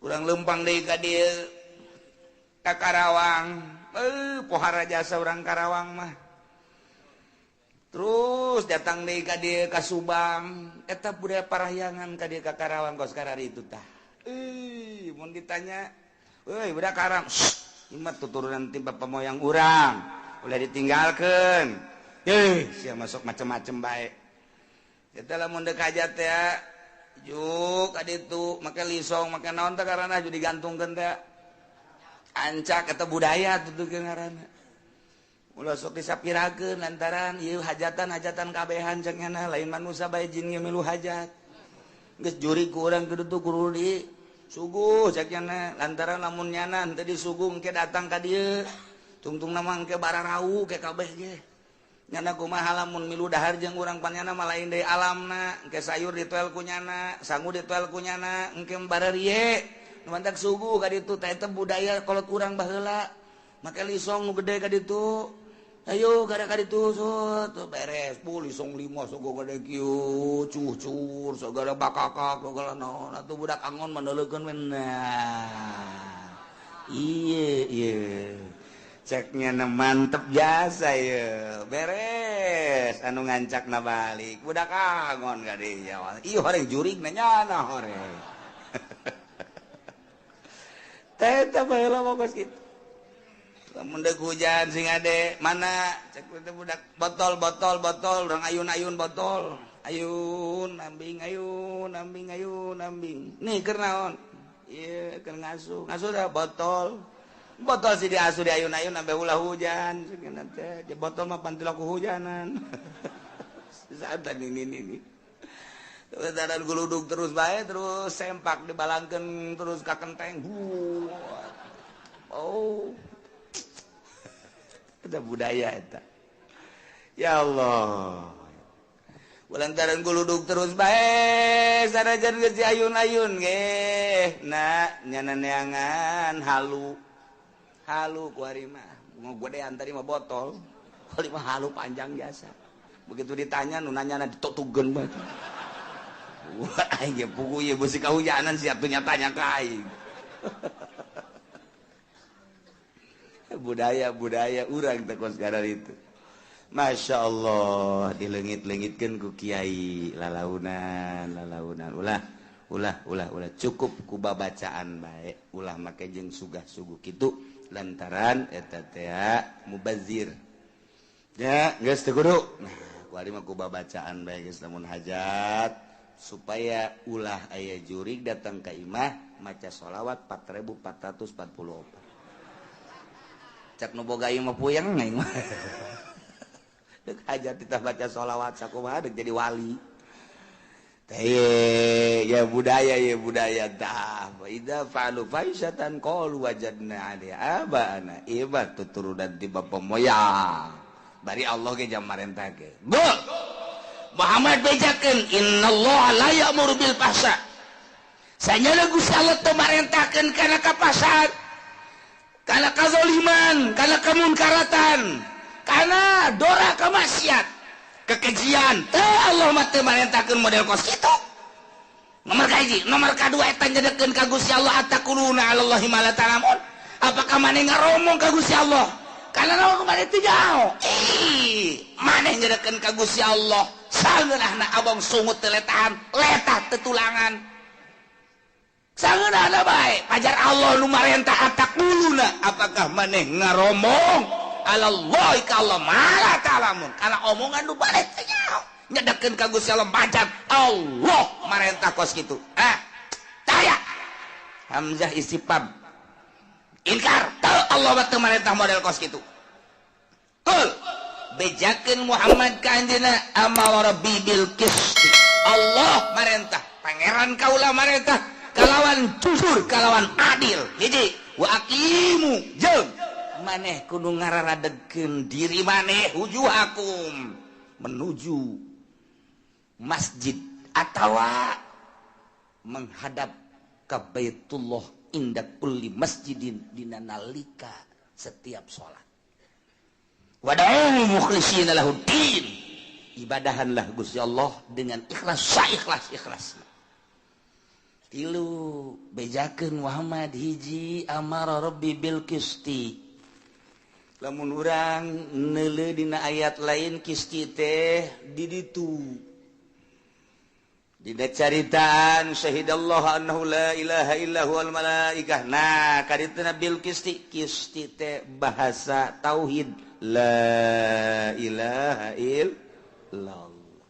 Urang leumpang deui ka dieu ka Karawang, pohara jasa urang Karawang mah. Terus datang deui ka dieu ka Subang, eta budaya Parahyangan ka dieu ka Karawang kos kararitu tah. Mun ditanya, euy budak Karang, ieu mah tuturunan ti bapa moyang urang, ulah ditinggalkeun. Sia masuk macem-macem bae. Eta lamun deuk hajat teh juk ka ditu make lisong make naon teh karana ju digantungkeun teh. Ancak eta budaya tuturkeun ngaranna. Ulah sok disapirakeun lantaran ieu hajatan-hajatan kabehan cek nyana lain manusa bae jin ge milu hajat. Geus jurig ku urang kudu tuh kudu di suguh cek nyana lantaran lamun nyana henteu disuguh engke datang ka dieu. Tungtungna mah engke bararau ke kabeh ge. Nyana kumaha lamun milu dahar jeung urang panyana mah lain deui alamna, engke sayur ditoel ku nyana, sangu ditoel ku nyana, engke bareurie. Nu mantak suguh ka ditu teh eta budaya kolot urang baheula. Make lisong nu gede ka ditu. Ayo kada ka ditu sut beres. Bu lisong lima sogo gede kieu, cucur segala bakakak segala naon atuh budak angon mandeleukeun we. Nah. Ieu ieu. Ceknya na mantep jasa ya beres anu ngancak na balik budak angon ka dieu ieu horeng jurig na nyana horeng teh teh baheula mah kos kitu lamun deuk hujan sing ade mana cek teh budak botol botol botol urang ayun-ayun botol ayun ambing ayun ambing ayun ambing nih keur naon ieu keur ngasuh ngasuh dah botol botol si diasuh di ayun-ayun sampai ulah hujan teh di botol mah pantil ku hujanan saat ini dan guludug terus bae terus sempak dibalangkeun terus ka kenteng. Oh eta budaya eta ya Allah lantaran guludug terus bae sanajan geus diayun-ayun ge nah nyana neangan halu halu ku ari mah mau godean tadi mah botol kali mah halu panjang biasa begitu ditanya nu nanyana ditutugeun bae wah aing ge puguh ieu beusi kahujanan siap tuh nyatanya ka aing. Budaya-budaya urang teh kos itu. Masya Allah dileungit-leungitkeun ku kiai lalaunan lalaunan ulah ulah ulah ulah cukup ku babacaan bae ulah make jeung sugah-suguh kitu lantaran eta teh mubazir ya geus teu kudu. Nah ku ari mah ku babacaan bae geus lamun hajat supaya ulah aya jurig datang ka imah maca sholawat 4444 cak nu boga ieu mah puyeng aing mah deuk hajat kita baca sholawat sakumaha deuk jadi wali teh ya budaya ya budaya tah wa idza fa'alu fahishatan qalu wajadna 'alaiha aba'ana ieu mah tuturunan ti bapa moyang bari Allah ge jam marentah ge Muhammad bejakeun innallaha la ya'muru bil fahsya sanyana Gusti Allah teu marentahkeun kana kapasaan kana kazaliman kana kemunkaratan kana dora kemaksiat kekejian teh Allah mah teu marentahkeun model kos kitu. Nomor kahiji, nomor kadua eta nyedekeun ka Gusti Allah ataquluna 'alallahi ma la ta'lamun. Apakah maneh ngaromong ka Gusti Allah? Kana naon maneh teu jauh. Ih, maneh nyedekeun ka Gusti Allah. Sangeunahna abong sungut teu letahan, letah teu tulangan. Sangeunahna bae pajar Allah nu marentah ataquluna, apakah maneh ngaromong alallahi ka Allah mala ta'lamun, kana omongan nu balik teh nyaho nyedekeun ka Gusti Allah majar Allah marentah kos kitu. Ah, taya hamzah istifham inkar teu, Allah mah teu marentah model kos kitu. Qul, bejakeun Muhammad ka anjeunna, amara rabbi bil qisti, Allah marentah, pangeran kaula marentah kalawan jujur, kalawan adil. Hiji, wa aqimu, jeung maneh kudu ngararadegkeun diri maneh, wujuhakum, menuju masjid atawa menghadap ke Baitullah, inda kulli masjidin, dina nalika setiap salat. Wad'u mukhlishina lahuddin, ibadahanlah Gusti Allah dengan ikhlas, saikhlas ikhlas. Tilu, bejakeun Muhammad. Hiji, amara rabbi bil qisti. Lamun urang neuleuh dina ayat lain, qisti teh di ditu dina caritaan syahidallahu annahu la ilaha illa huwal malaikah. Nah, kadituna bil qisti. Qisti teh bahasa tauhid, la ilaha illallah.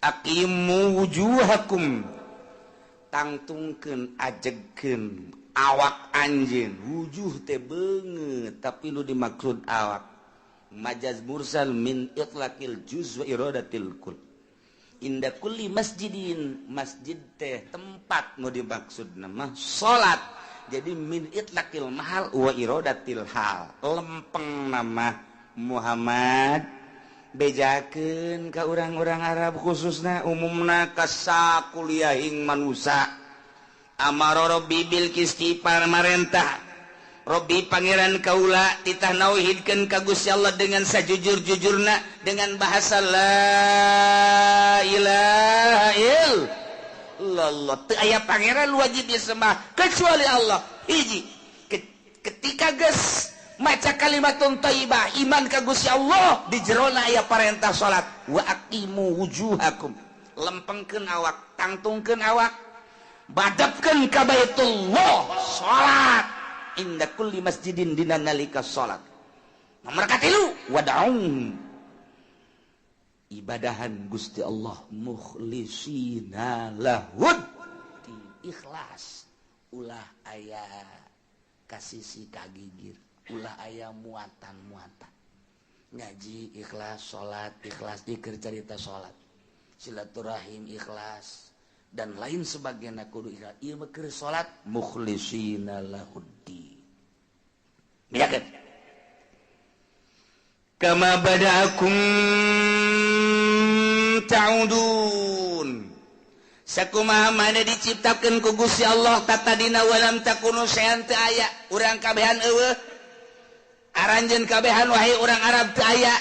Aqimu wujuhakum, tangtungkeun, ajegkeun awak anjeun. Wujuh teh beungeut, tapi nu dimaksud awak. Majaz mursal min itlaqil juz wa iradatil kull. Inda kulli masjidin, masjid teh tempat, nu dimaksud nama salat. Jadi min itlaqil mahal wa iradatil hal. Lempeng nama Muhammad, bejakeun ka urang-urang Arab khususna, umumna ka sakuliahing manusia. Amara rabbi bil qisti, marentah Robbi pangeran kaula, titah nauhidkeun ka Gusti Allah dengan sajujur-jujurna dengan bahasa la ilaha illallah. Teu aya pangeran wajib disembah kecuali Allah. Hiji, ketika geus maca kalimatun thayyibah, iman ka Gusti Allah, di jerona aya parentah salat. Wa aqimu wujuhakum, lempengkeun awak, tangtungkeun awak, badapkeun ka Baitullah, salat, inda kulli masjidin, dina nalika salat. Nomor katilu, wad'u, ibadahan Gusti Allah, mukhlisina lahud, ikhlas, ulah aya kasisi kagigir, ulah aya muatan-muatan. Ngaji ikhlas, salat ikhlas, dikir cerita salat, silaturahim ikhlas, dan lain sebagainya kudu ikhlas. Ieu mah keur salat, mukhlisina lahuddin. Yakin kama bada'akum ta'udun, sakumaha mana diciptakeun ku Gusti Allah tatadina, walam takunu syai'an, teu aya urang kabehan, eueuh aranjeun kabehan, wahai urang Arab, teu aya,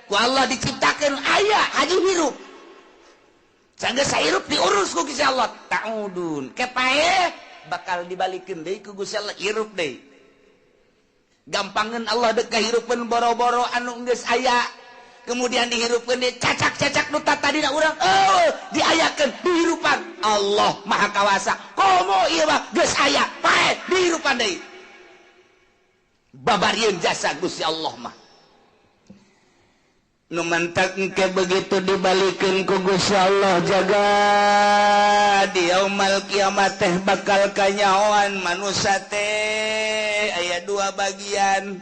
ku Allah diciptakeun aya, haji hirup. Sanggeus hirup diurus ku Gusti Allah. Ta'udun, kepae bakal dibalikeun deui ku Gusti Allah, hirup deui. Gampangeun Allah dek kahirupeun boro-boro anu geus aya, kemudian dihirupkeun deui cacak-cacak nu tatadina urang eueuh, diayakeun dihirupan. Allah Maha Kawasa, komo ieu mah geus aya, pae dihirupan deui. Babarieun jasa Gusti Allah mah. Nu mantak engke begitu dibalikeun ku Gusti Allah jaga di yaumal kiamat teh bakal kanyahoan manusia teh aya dua bagian,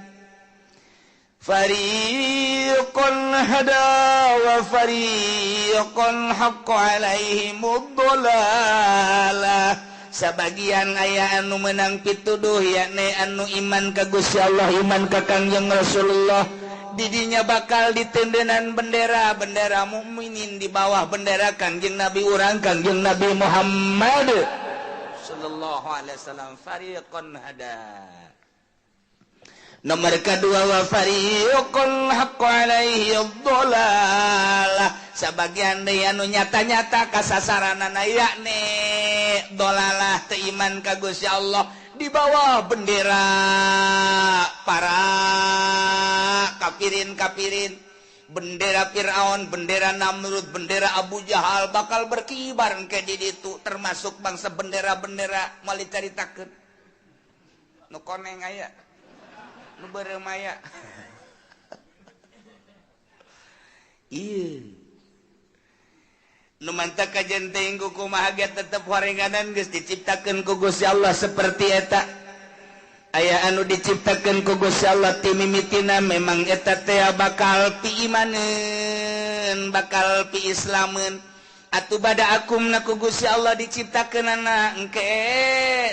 fariqun hada wa fariqun haqqa alaihimud dhalalah. Sabagian aya anu menang pituduh, yakni anu iman ka Gusti Allah, iman ka Kangjeng Rasulullah, didinya bakal ditendenan bendera bendera mukminin di bawah bendera Kangjeng Nabi urang, Kangjeng Nabi Muhammad sallallahu alaihi wasallam. Fariqun hada. Nomor kedua, wa fariqun haqqa alaihi dhalalah, sabagian deui anu nyata-nyata kasasaranana yakni dolalah, teu iman ka Gusti Allah, di bawah bendera para kafirin-kafirin. Bendera Fir'aun, bendera Namrud, bendera Abu Jahal bakal berkibar ke di ditu, termasuk bangsa bendera-bendera moal dicaritakeun. Nu koneng aya, nu beureum aya. Ieu nu mantap kajen teuing ku kumaha ge tetep horenganan geus diciptakeun ku Gusti Allah seperti eta. Aya anu diciptakeun ku Gusti Allah ti mimitina memang eta teh bakal piimaneun, bakal piislameun. Atuh bada akumna ku Gusti Allah diciptakeunana engke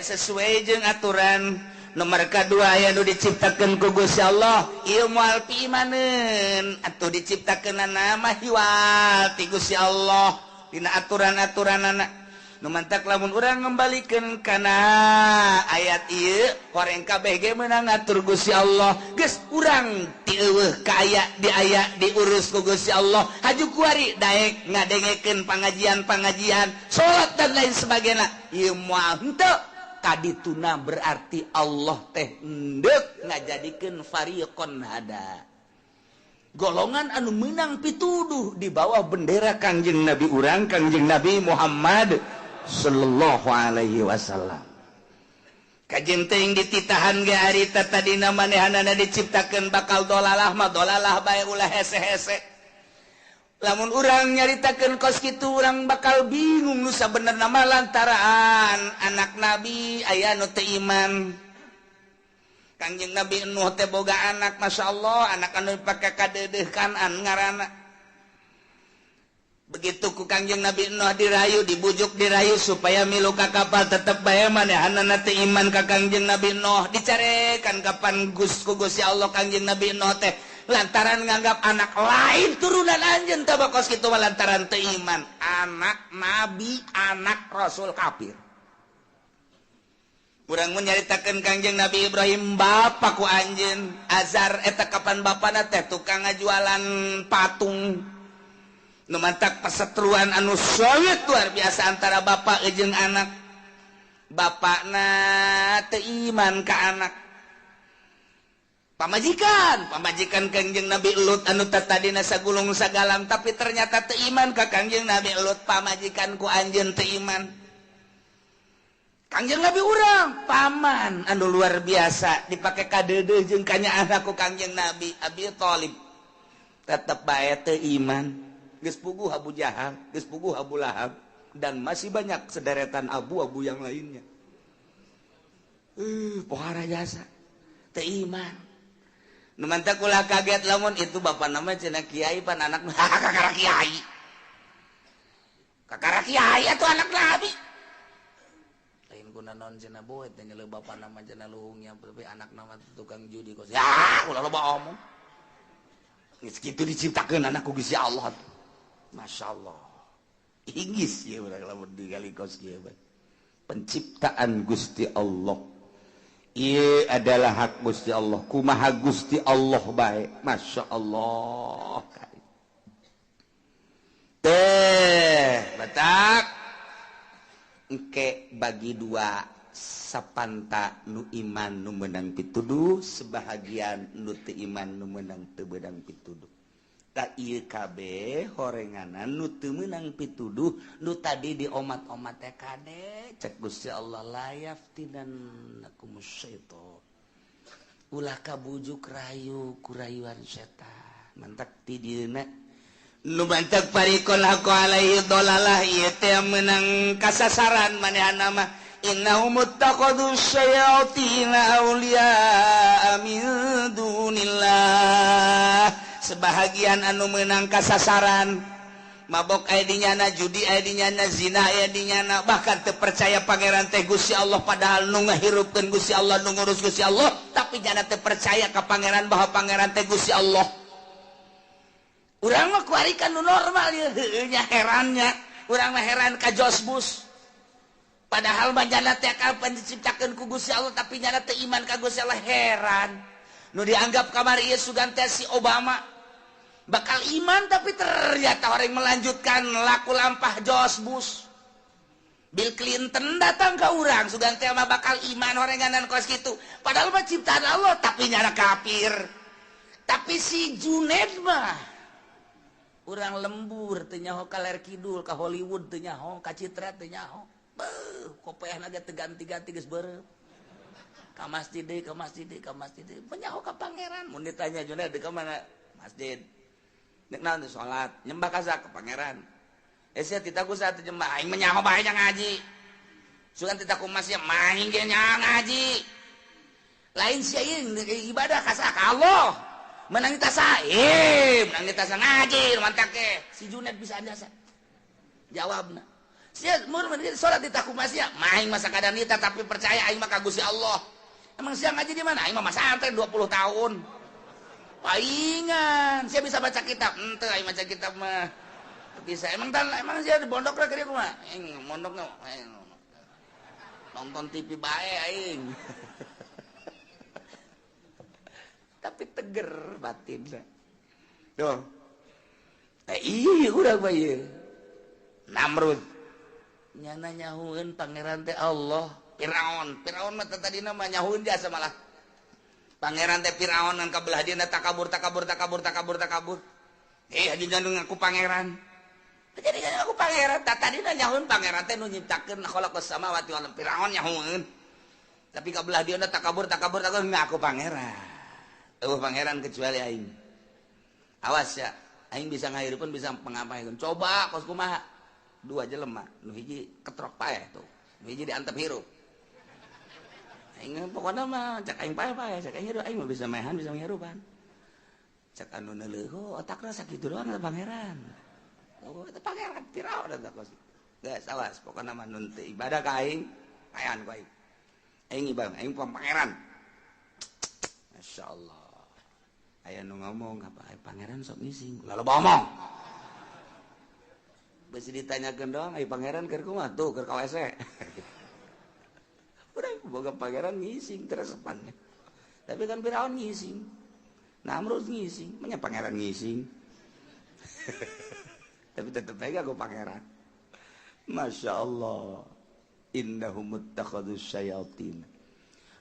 sesuai jeung aturan. Nomor kadua aya anu diciptakeun ku Gusti Allah ieu moal piimaneun, atuh diciptakeunana mah hiwal ti Gusti Allah dina aturan-aturanana. Nu mantak lamun urang ngembalikeun kana ayat ieu horeng kabeh ge meunang ngatur Gusti Allah. Geus urang ti eueuh ka aya di aya diurus ku Gusti Allah. Haju kuari daek ngadengekeun pangajian-pangajian, salat dan lain sebagainya. Ieu moal henteu kadituna berarti Allah teh endek ngajadikeun fariqon hada. Golongan anu meunang pituduh di bawah bendera Kangjeng Nabi urang, Kangjeng Nabi Muhammad sallallahu alaihi wasallam. Kajen teuing dititahan ge harita tadina manehanana diciptakeun bakal dolalah mah dolalah bae ulah hese-hese. Lamun urang nyaritakeun kos kitu urang bakal bingung nu sabenerna mah lantaran anak nabi aya nu teu iman. Kangjeng Nabi Nuh teh boga anak, masyaallah anak anu dipake kadeudeuh kanan ngaranna. Begitu ku Kangjeng Nabi Nuh dirayu, dibujuk dirayu supaya milu ka kapal tetep bae manehanana teu iman ka Kangjeng Nabi Nuh. Dicarekan kapan ku Gusti Allah Kangjeng Nabi Nuh teh lantaran nganggap anak lain turunan anjeun teh kos kitu mah lantaran teu iman. Anak nabi, anak rasul kafir. Urang mun nyaritakeun Kangjeng Nabi Ibrahim bapa ku anjeun Azar eta kapan bapana teh tukang ngajualan patung. Nu mantak perseteruan anu solid luar biasa antara bapak jeung anak. Bapakna teu iman ka anak. Pamajikan, pamajikan Kangjeng Nabi Lut anu tadina sagulung sagalang tapi ternyata teu iman ka Kangjeng Nabi Lut, pamajikan ku anjeun teu iman. Kangjeng Nabi urang paman anu luar biasa dipake kadeudeuh jeung kanyaah ku Kangjeng Nabi Abi Thalib. Tetep bae teu iman. Geus puguh Abu Jahal, geus puguh Abu Lahab, dan masih banyak sederetan abu-abu yang lainnya. Pohara jasa teu iman. Nu mantak ulah kaget lamun itu bapak nama cenah kiai pan anak kakara kiai. Kakara kiai atuh anak nabi. Lain kuna naon cenah boet teh nyeleuh bapak nama cenah luhungnya tapi anak nama tukang judi kos. Ya, ulah loba omong. Geus kitu diciptakeun anak ku Gusti Allah. Masya Allah, inggis ya urang lamun digali kos kieu. Penciptaan Gusti Allah ieu adalah hak Gusti Allah. Kumaha Gusti Allah bae, Masya Allah. Teh batak engke bagi dua sapanta nu iman nu meunang pituduh, sebahagian nu teu iman nu meunang teu beunang pituduh. Tak ieu kabeh horenganan nu teu meunang pituduh nu tadi diomat-omat teh kade cek Gusti Allah la yaftinannakum syaitan. Ulah kabujuk rayu kurayuan setan. Mantak ti dieuna nu mantak parikon haqqo alaihi dolalah ieu teh meunang kasasaran manehna mah innahum ittakhadhu syayatina awliya min dunillah. Sebahagian anu menang kasasaran mabok aya di nyana, judi aya di nyana, zina aya di nyana, bahkan teu percaya pangeran teh Gusti Allah padahal nu ngahirupkeun Gusti Allah, nu ngurus Gusti Allah, tapi nyana teu percaya ka pangeran bahwa pangeran teh Gusti Allah. Urang mah kuari kan nu normal ieu heueuh nya herannya, urang mah heran ka Jos Bush. Padahal mah nyana teh kapan diciptakeun ku Gusti Allah tapi nyana teu iman ka Gusti Allah, heran. Nu dianggap kamari ieu sugan teh si Obama bakal iman tapi ternyata orang melanjutkan laku lampah George Bush. Bill Clinton datang ke urang sugan teh mah bakal iman orenganan kos kitu padahal mah ciptaan Allah tapi nyana kafir. Tapi si Junaid mah Urang lembur teu nyaho ka ler kidul, ka Hollywood teu nyaho, ka Citra teu nyaho. Beuh, kopeahna ge teu ganti-ganti geus beureum. Ka masjid deui, ka masjid deui, ka masjid deui. Nyaho ka pangeran. Mun ditanya Junaid ka mana? Masjid. Nek naon teh salat, nyembah ka ka pangeran. Eh sia tita ku saat nyembah aing mah nyaho bae ngaji. Sugan tita ku masih maing ge ngaji. Lain sia ieu ibadah ka ka Allah. Menang tasa, menang tasa ngaji, mantak ke. Si Junaid bisa anjasa. Jawabna. Sia mun salat di takumasya, maing masa kadanita tapi percaya aing mah ka Gusti Allah. Emang sia ngaji di mana? Aing mah masantren 20 tahun. Paingan, sia bisa baca kitab? Henteu aing baca kitab mah. Bisa. Emang tan emang sia di pondok lah keur kumaha? Aing mondokna nonton TV bae aing. Tapi teger batinna. Tuh. Eh iya urang mah ieu. Namrud. Nyana nyahueun pangeran teh Allah. Firaun, Firaun mah tadina mah nyahueun jasa malah. Pangeran teh Firaun ngan kabelah dieuna takabur takabur takabur takabur takabur. Eh haji ngaku pangeran. Jadi ngaku pangeran, tadina nyahueun pangeran teh nu nyiptakeun khalaqas samawati wal ardh. Firaun nyahueun. Tapi kabelah dieuna takabur takabur takabur ngaku pangeran. Eueuh pangeran kecuali aing. Awas ya, aing bisa ngahirupun bisa pengapaikeun. Coba kos kumaha? Dua jelema, nu hiji ketrok paeh tuh. Nu hiji diantep hirup. Aing pokona mah cak aing paeh-paeh, cak aing hirup aing mah bisa maehan bisa ngirupan. Cak anu neuleuh, otakna sakitu doang eta pangeran. Oh, eta pangeran Firaun eta kos. Geus awas pokona mah nu teu ibadah ka aing, paehan ku aing. Aing ibadah, aing pangeran. Masya Allah. Aya nu ngomong apa pangeran sok ngising. Lalu ngomong. Besi ditanyakeun doang ai pangeran keur kumaha tuh keur ka WC. Urang boga pangeran ngising teresepannya. Tapi kan Firaun ngising. Namrud ngising, menya pangeran ngising. Tapi tetep aja aku pangeran. Masya Allah. Innahum muttakhadus syayatin.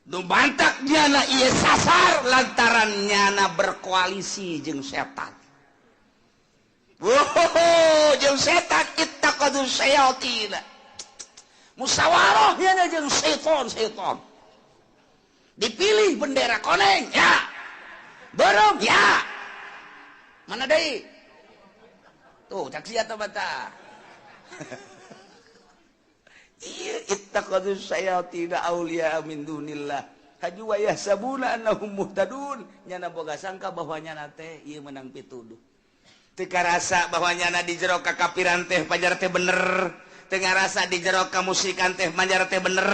Nu mantak nyana ieu sasar lantaran nyana berkoalisi jeung setan. Wow, jeung setan ittaqadu syayatin. Musyawarah nyana jeung setan setan. Dipilih bendera koneng ya. Beureum ya. Mana deui? Tuh, cak sia teh mata. Iya, ittaqadu syayatin auliya min dunillah. Haju wa yahsabuna annahum muhtadun. Nyana boga sangka bahwa nyana teh ieu menang pituduh. Teu karasa bahwa nyana di jero kakapiran teh pajar teh bener. Teu ngarasa di jero kamusyrikan teh pajar teh bener.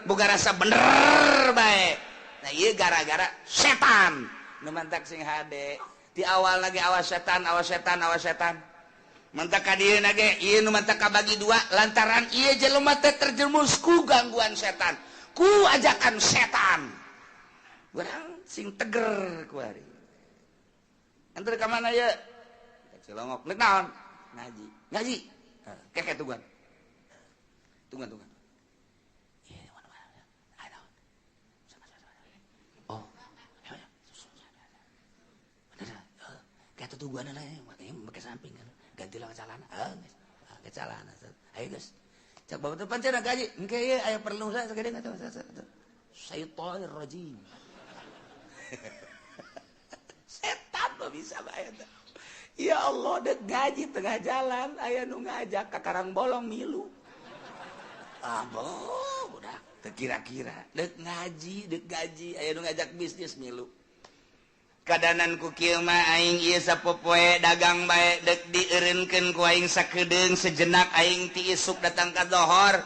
Boga rasa bener bae. Nah ieu gara-gara setan. Nu mantak sing hade. Di awal lagi awas setan, awas setan, awas setan. Mantak ka dieu ge ieu nu mantak kabagi dua lantaran ieu jelema teh terjerumus ku gangguan setan, ku ajakan setan. Urang sing teger ku ari. Antar ka mana ye? Ka Cilongok. Nek naon? Ngaji. Ngaji. Keke tungguan. Tungguan, tungguan. Ieu mana-mana. Ayo. Oh. Bener. Kayak tungguan lah, make samping kan. Gantilah celana. Ke celana. Ayo guys. Cak bapak teh pancen gaji. Engke ieu aya perlu sagede enggak tahu. Syaitonir rajim. Setan mah bisa bae eta. Ya Allah, dek gaji tengah jalan aya nu ngajak ka Karangbolong milu. Aboh, budak teu kira-kira dek ngaji, dek gaji aya nu ngajak bisnis milu. Kadanan ku kieu mah aing ieu sapopoe dagang bae dek dieureunkeun ku aing sakedeung sejenak aing ti isuk datang ka dohor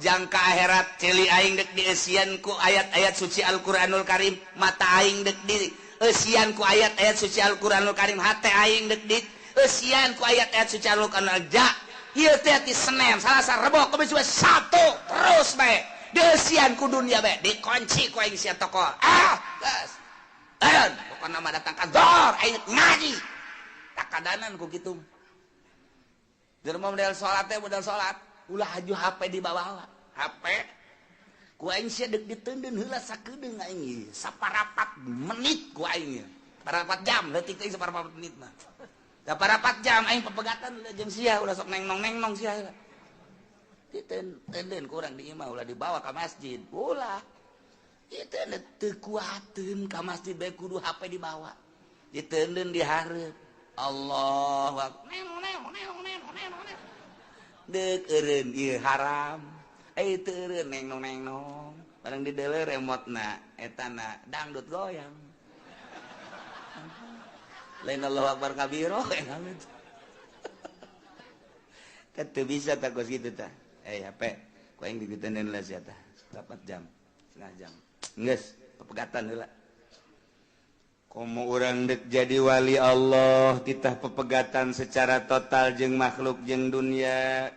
jangka akhirat ceuli aing dek dieusian ku ayat-ayat suci Al-Qur'anul Karim, mata aing dek dieusian ku ayat-ayat suci Al-Qur'anul Karim, hate aing dek dieusian ku ayat-ayat suci Al-Qur'anul ja ieu teh ti Senin, Salasa, Rebo, Kamis, Jumat, Sabtu terus bae dieusian ku dunia bae dikunci ku aing sia toko ah geus. Ayan, pokokna mah datang ka dor aing ngaji. Takadanan ku kitu. Jelema model salat teh model salat, ulah haju HP dibawa. HP ku aing sia deuk diteundeun heula sakedeung aing ieu, saparapat menit ku aing ieu. Parapat jam leutik teh saparapat menit mah. Da parapat jam aing pepegatan jeung sia ulah sok neng nong sia. Ditenden kurang di imah ulah dibawa ka masjid. Ulah. Itu teu kuateun ka masjid bae kudu HP dibawa. Ditenden di hareup. Allahu akbar. Deuk eureun ieu haram. Eh teu eureun neng nong neng nong. Barang dideuleu remotna etana dangdut goyang. Lain Allahu akbar kabiro kan teu bisa tak kos kitu tah. HP ku aing ditenden lah sia tah. 4 jam, setengah jam. Geus, pepegatan heula. Komo urang dek jadi wali Allah titah pepegatan secara total jeung makhluk jeung dunia.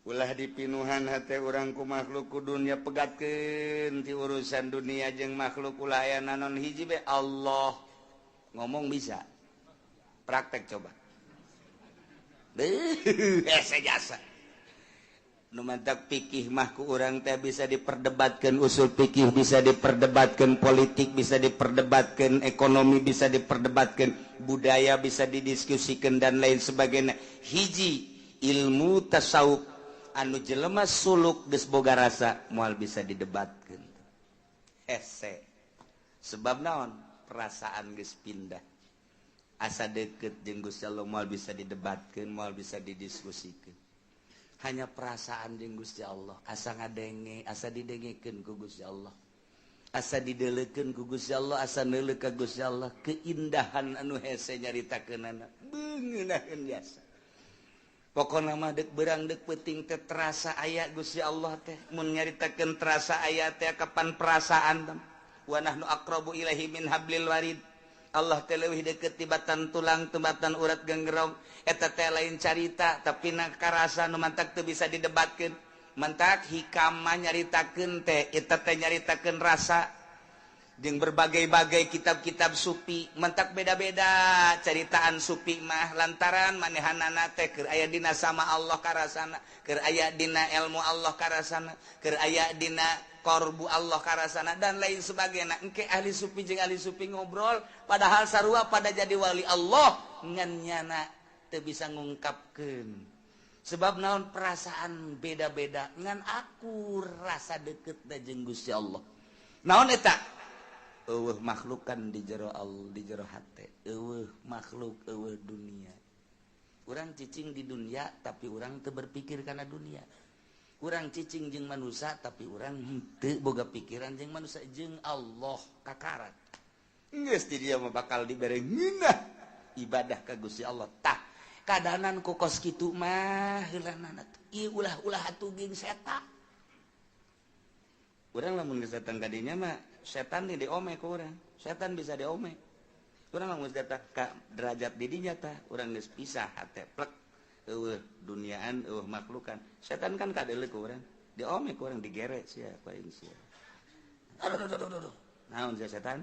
Ulah dipinuhan hate urang ku makhluk ku dunia, pegatkeun ti urusan dunia jeung makhluk, ulah aya nanon hiji be Allah. Ngomong bisa, praktek coba. Hese jasa. Nu mantak pikih mah ku urang teh bisa diperdebatkan, usul pikih bisa diperdebatkan, politik bisa diperdebatkan, ekonomi bisa diperdebatkan, budaya bisa didiskusikan dan lain sebagainya. Hiji ilmu tasawuf anu jelema suluk geus boga rasa moal bisa didebatkan. Hese. Sebab naon? Perasaan geus pindah. Asa deket jeung Gusti Allah moal bisa didebatkan, moal bisa didiskusikan. Hanya perasaan jeung Gusti Allah, asa ngadenge, asa didengekeun ku Gusti Allah, asa dideulekeun ku Gusti Allah, asa neuleuh ka Gusti Allah, keindahan anu hese nyaritakeunana beungeunahkeun jasa. Pokona mah deuk beurang deuk peuting teh terasa aya Gusti Allah teh. Mun nyaritakeun terasa aya teh kapan perasaan teh? Wa nahnu aqrabu ilaihi min hablil warid. Allah teh leuwih deukeut tibatan tulang tibatan urat genggerong. Eta teh lain carita tapi na karasa nu mantak teu bisa didebatkeun. Mantak hikam mah nyaritakeun teh eta teh nyaritakeun rasa jeung berbagai-bagai kitab-kitab sufi mantak beda-beda caritaan sufi mah lantaran manehanana teh keur aya dina sama Allah karasana, keur aya dina ilmu Allah karasana, keur aya dina korbu Allah karasana dan lain sebagainya. Engke ahli sufi jeung ahli sufi ngobrol padahal sarua pada jadi wali Allah ngan nyana teu bisa ngungkapkeun. Sebab naon? Perasaan beda-beda ngan aku rasa deket da jeung Gusti Allah. Naon eta? Eueuh makhlukan di jero Allah, di jero hate. Eueuh makhluk, eueuh dunia. Urang cicing di dunia tapi urang teu berpikir kana dunia. Urang cicing jeung manusia tapi urang henteu boga pikiran jeung manusia, jeung Allah kakarat. Geus di dia mah bakal dibere ngeunah ibadah ka Gusti Allah. Tah kadanan ku kos kitu mah heulanana tuh. Ieu ulah-ulah atuh jeung setan. Urang lamun geus datang ka dinya mah setan di diome ku urang. Setan bisa diome. Urang lamun geus datang ka derajat di dinya tah urang geus pisah hate plek. Eueuh duniaan, eueuh makhlukan. Setan kan kadeuleu ku urang. Diome ku urang, digere sia ku aing sia. Aduh aduh aduh aduh. Naon sia setan?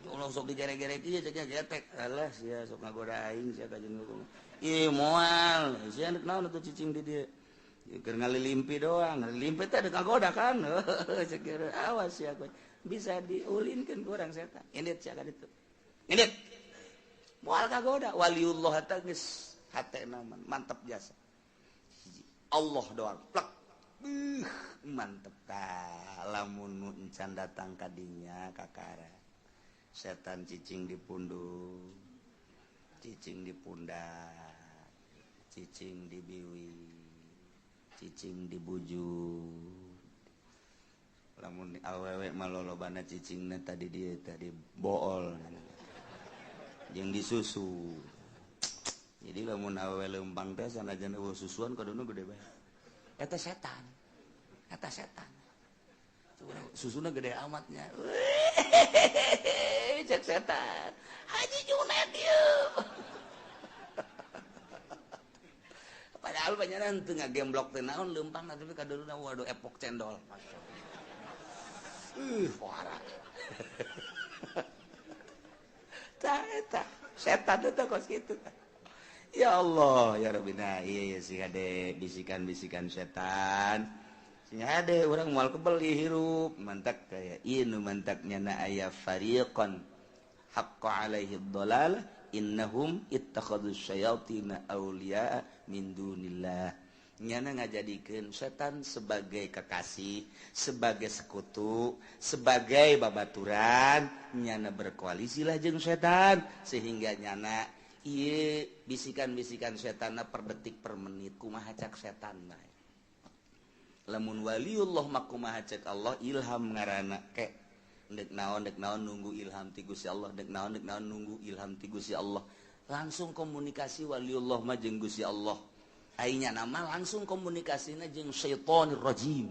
Ulah sok digere-gere ieu cek getek. Alah sia sok ngagoda aing sia ka jeung hukum. Ih moal, sia rek naon atuh cicing di dieu. Keur ngalilimpi doang, ngalilimpi teh ada kagoda kan. Cek awas sia ku. Bisa diulinkeun ku urang setan. Indit sia ka ditu. Indit. Moal kagoda waliullah teh geus hatena mantep jasa. Allah doang plek. Mantep ka lamun nu encan datang ka dinya kakara. Setan cicing di pundung, cicing di pundak, cicing di biwi, cicing di bujur. Lamun awewe mah lolobana cicingna tadi dia tadi bool jeung disusu. Jadi lamun awewe leumpang teh sanajan eueuh susuan kaduna gede bae. Eta setan. Eta setan. Susuna gede amatnya. Cek setan. Haji Junet ieu. Padahal banyaran teu ngagemblok teh naon leumpang tapi kaduluna waduh epok cendol. Parah. Tah eta setan teh kos kitu. Ya Allah, ya Rabbi, nah iya sih hade bisikan-bisikan setan. Sing hade urang moal kebeli hirup, mantak kaya ieu nu mantak nyana aya fariqon Haqqa alaihi dhalalah innahum ittakhadhu syayatina awliya min dunillah. Nyana ngajadikeun setan sebagai kekasih, sebagai sekutu, sebagai babaturan, nyana berkoalisilah jeung setan sehingga nyana ieu bisikan-bisikan setanna per detik per menit kumaha cak setan bae. Lamun waliullah mah kumaha cek Allah ilham ngaranna ke dek naon nunggu ilham ti Gusti Allah, dek naon nunggu ilham ti Gusti Allah. Langsung komunikasi waliullah mah jeung Gusti Allah. Ainya nama langsung komunikasina jeung syaitonir rajim.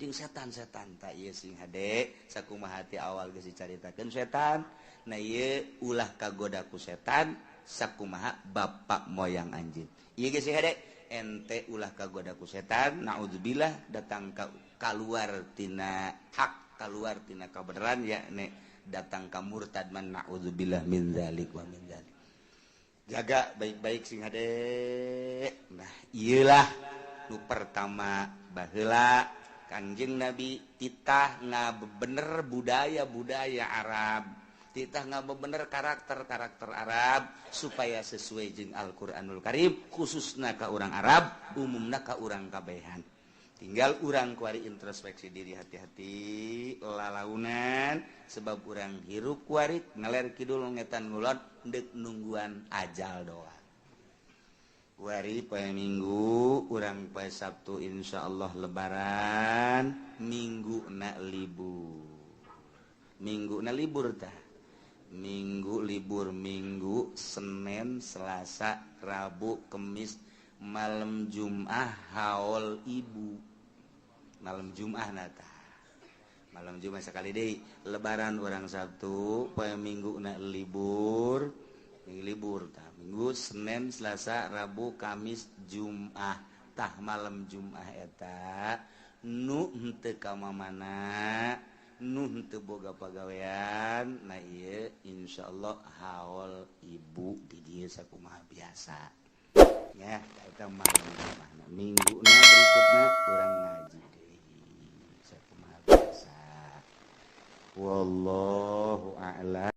Jeung setan-setan ta ieu sing hade sakumaha ti awal geus dicaritakeun setan. Nah ieu ulah kagoda ku setan sakumaha bapak moyang anjeun. Ieu geus sing hade ente ulah kagoda ku setan, naudzubillah datang ka kaluar tina hak, kaluar tina kabeneran ya nek datang ka murtad man naudzubillah min zalik wa min zalik. Jaga baik-baik sing hade. Nah ieulah nu pertama baheula Kangjeng Nabi titah ngabener budaya-budaya Arab, titah ngabener karakter-karakter Arab supaya sesuai jeung Al-Qur'anul Karim, khususna ka urang Arab, umumna ka urang kabehan. Tinggal urang kuari introspeksi diri hati-hati lalaunan sebab urang hirup kuari ngaler kidul ngetan ngulon deuk nungguan ajal doa. Kuari poe Minggu, urang poe Sabtu insyaallah lebaran, Minggu na libur. Minggu na libur tah. Minggu libur, Minggu, Senin, Selasa, Rabu, Kemis, malam Jum'ah haul ibu. Malam Jum'ah nata. Malam Jumat sekali deui lebaran urang Sabtu, poe Minggu na libur, minggu libur tah. Minggu, Senin, Selasa, Rabu, Kamis, Jum'ah. Tah malam Jum'ah eta nu henteu ka mamana, nu henteu boga pagawean, nah ieu insyaallah haul ibu di dieu sakumaha biasa. Ya, eta malam Jum'ah. Mingguna berikutna urang ngaji deui sakumaha biasa. Wallahu a'lam.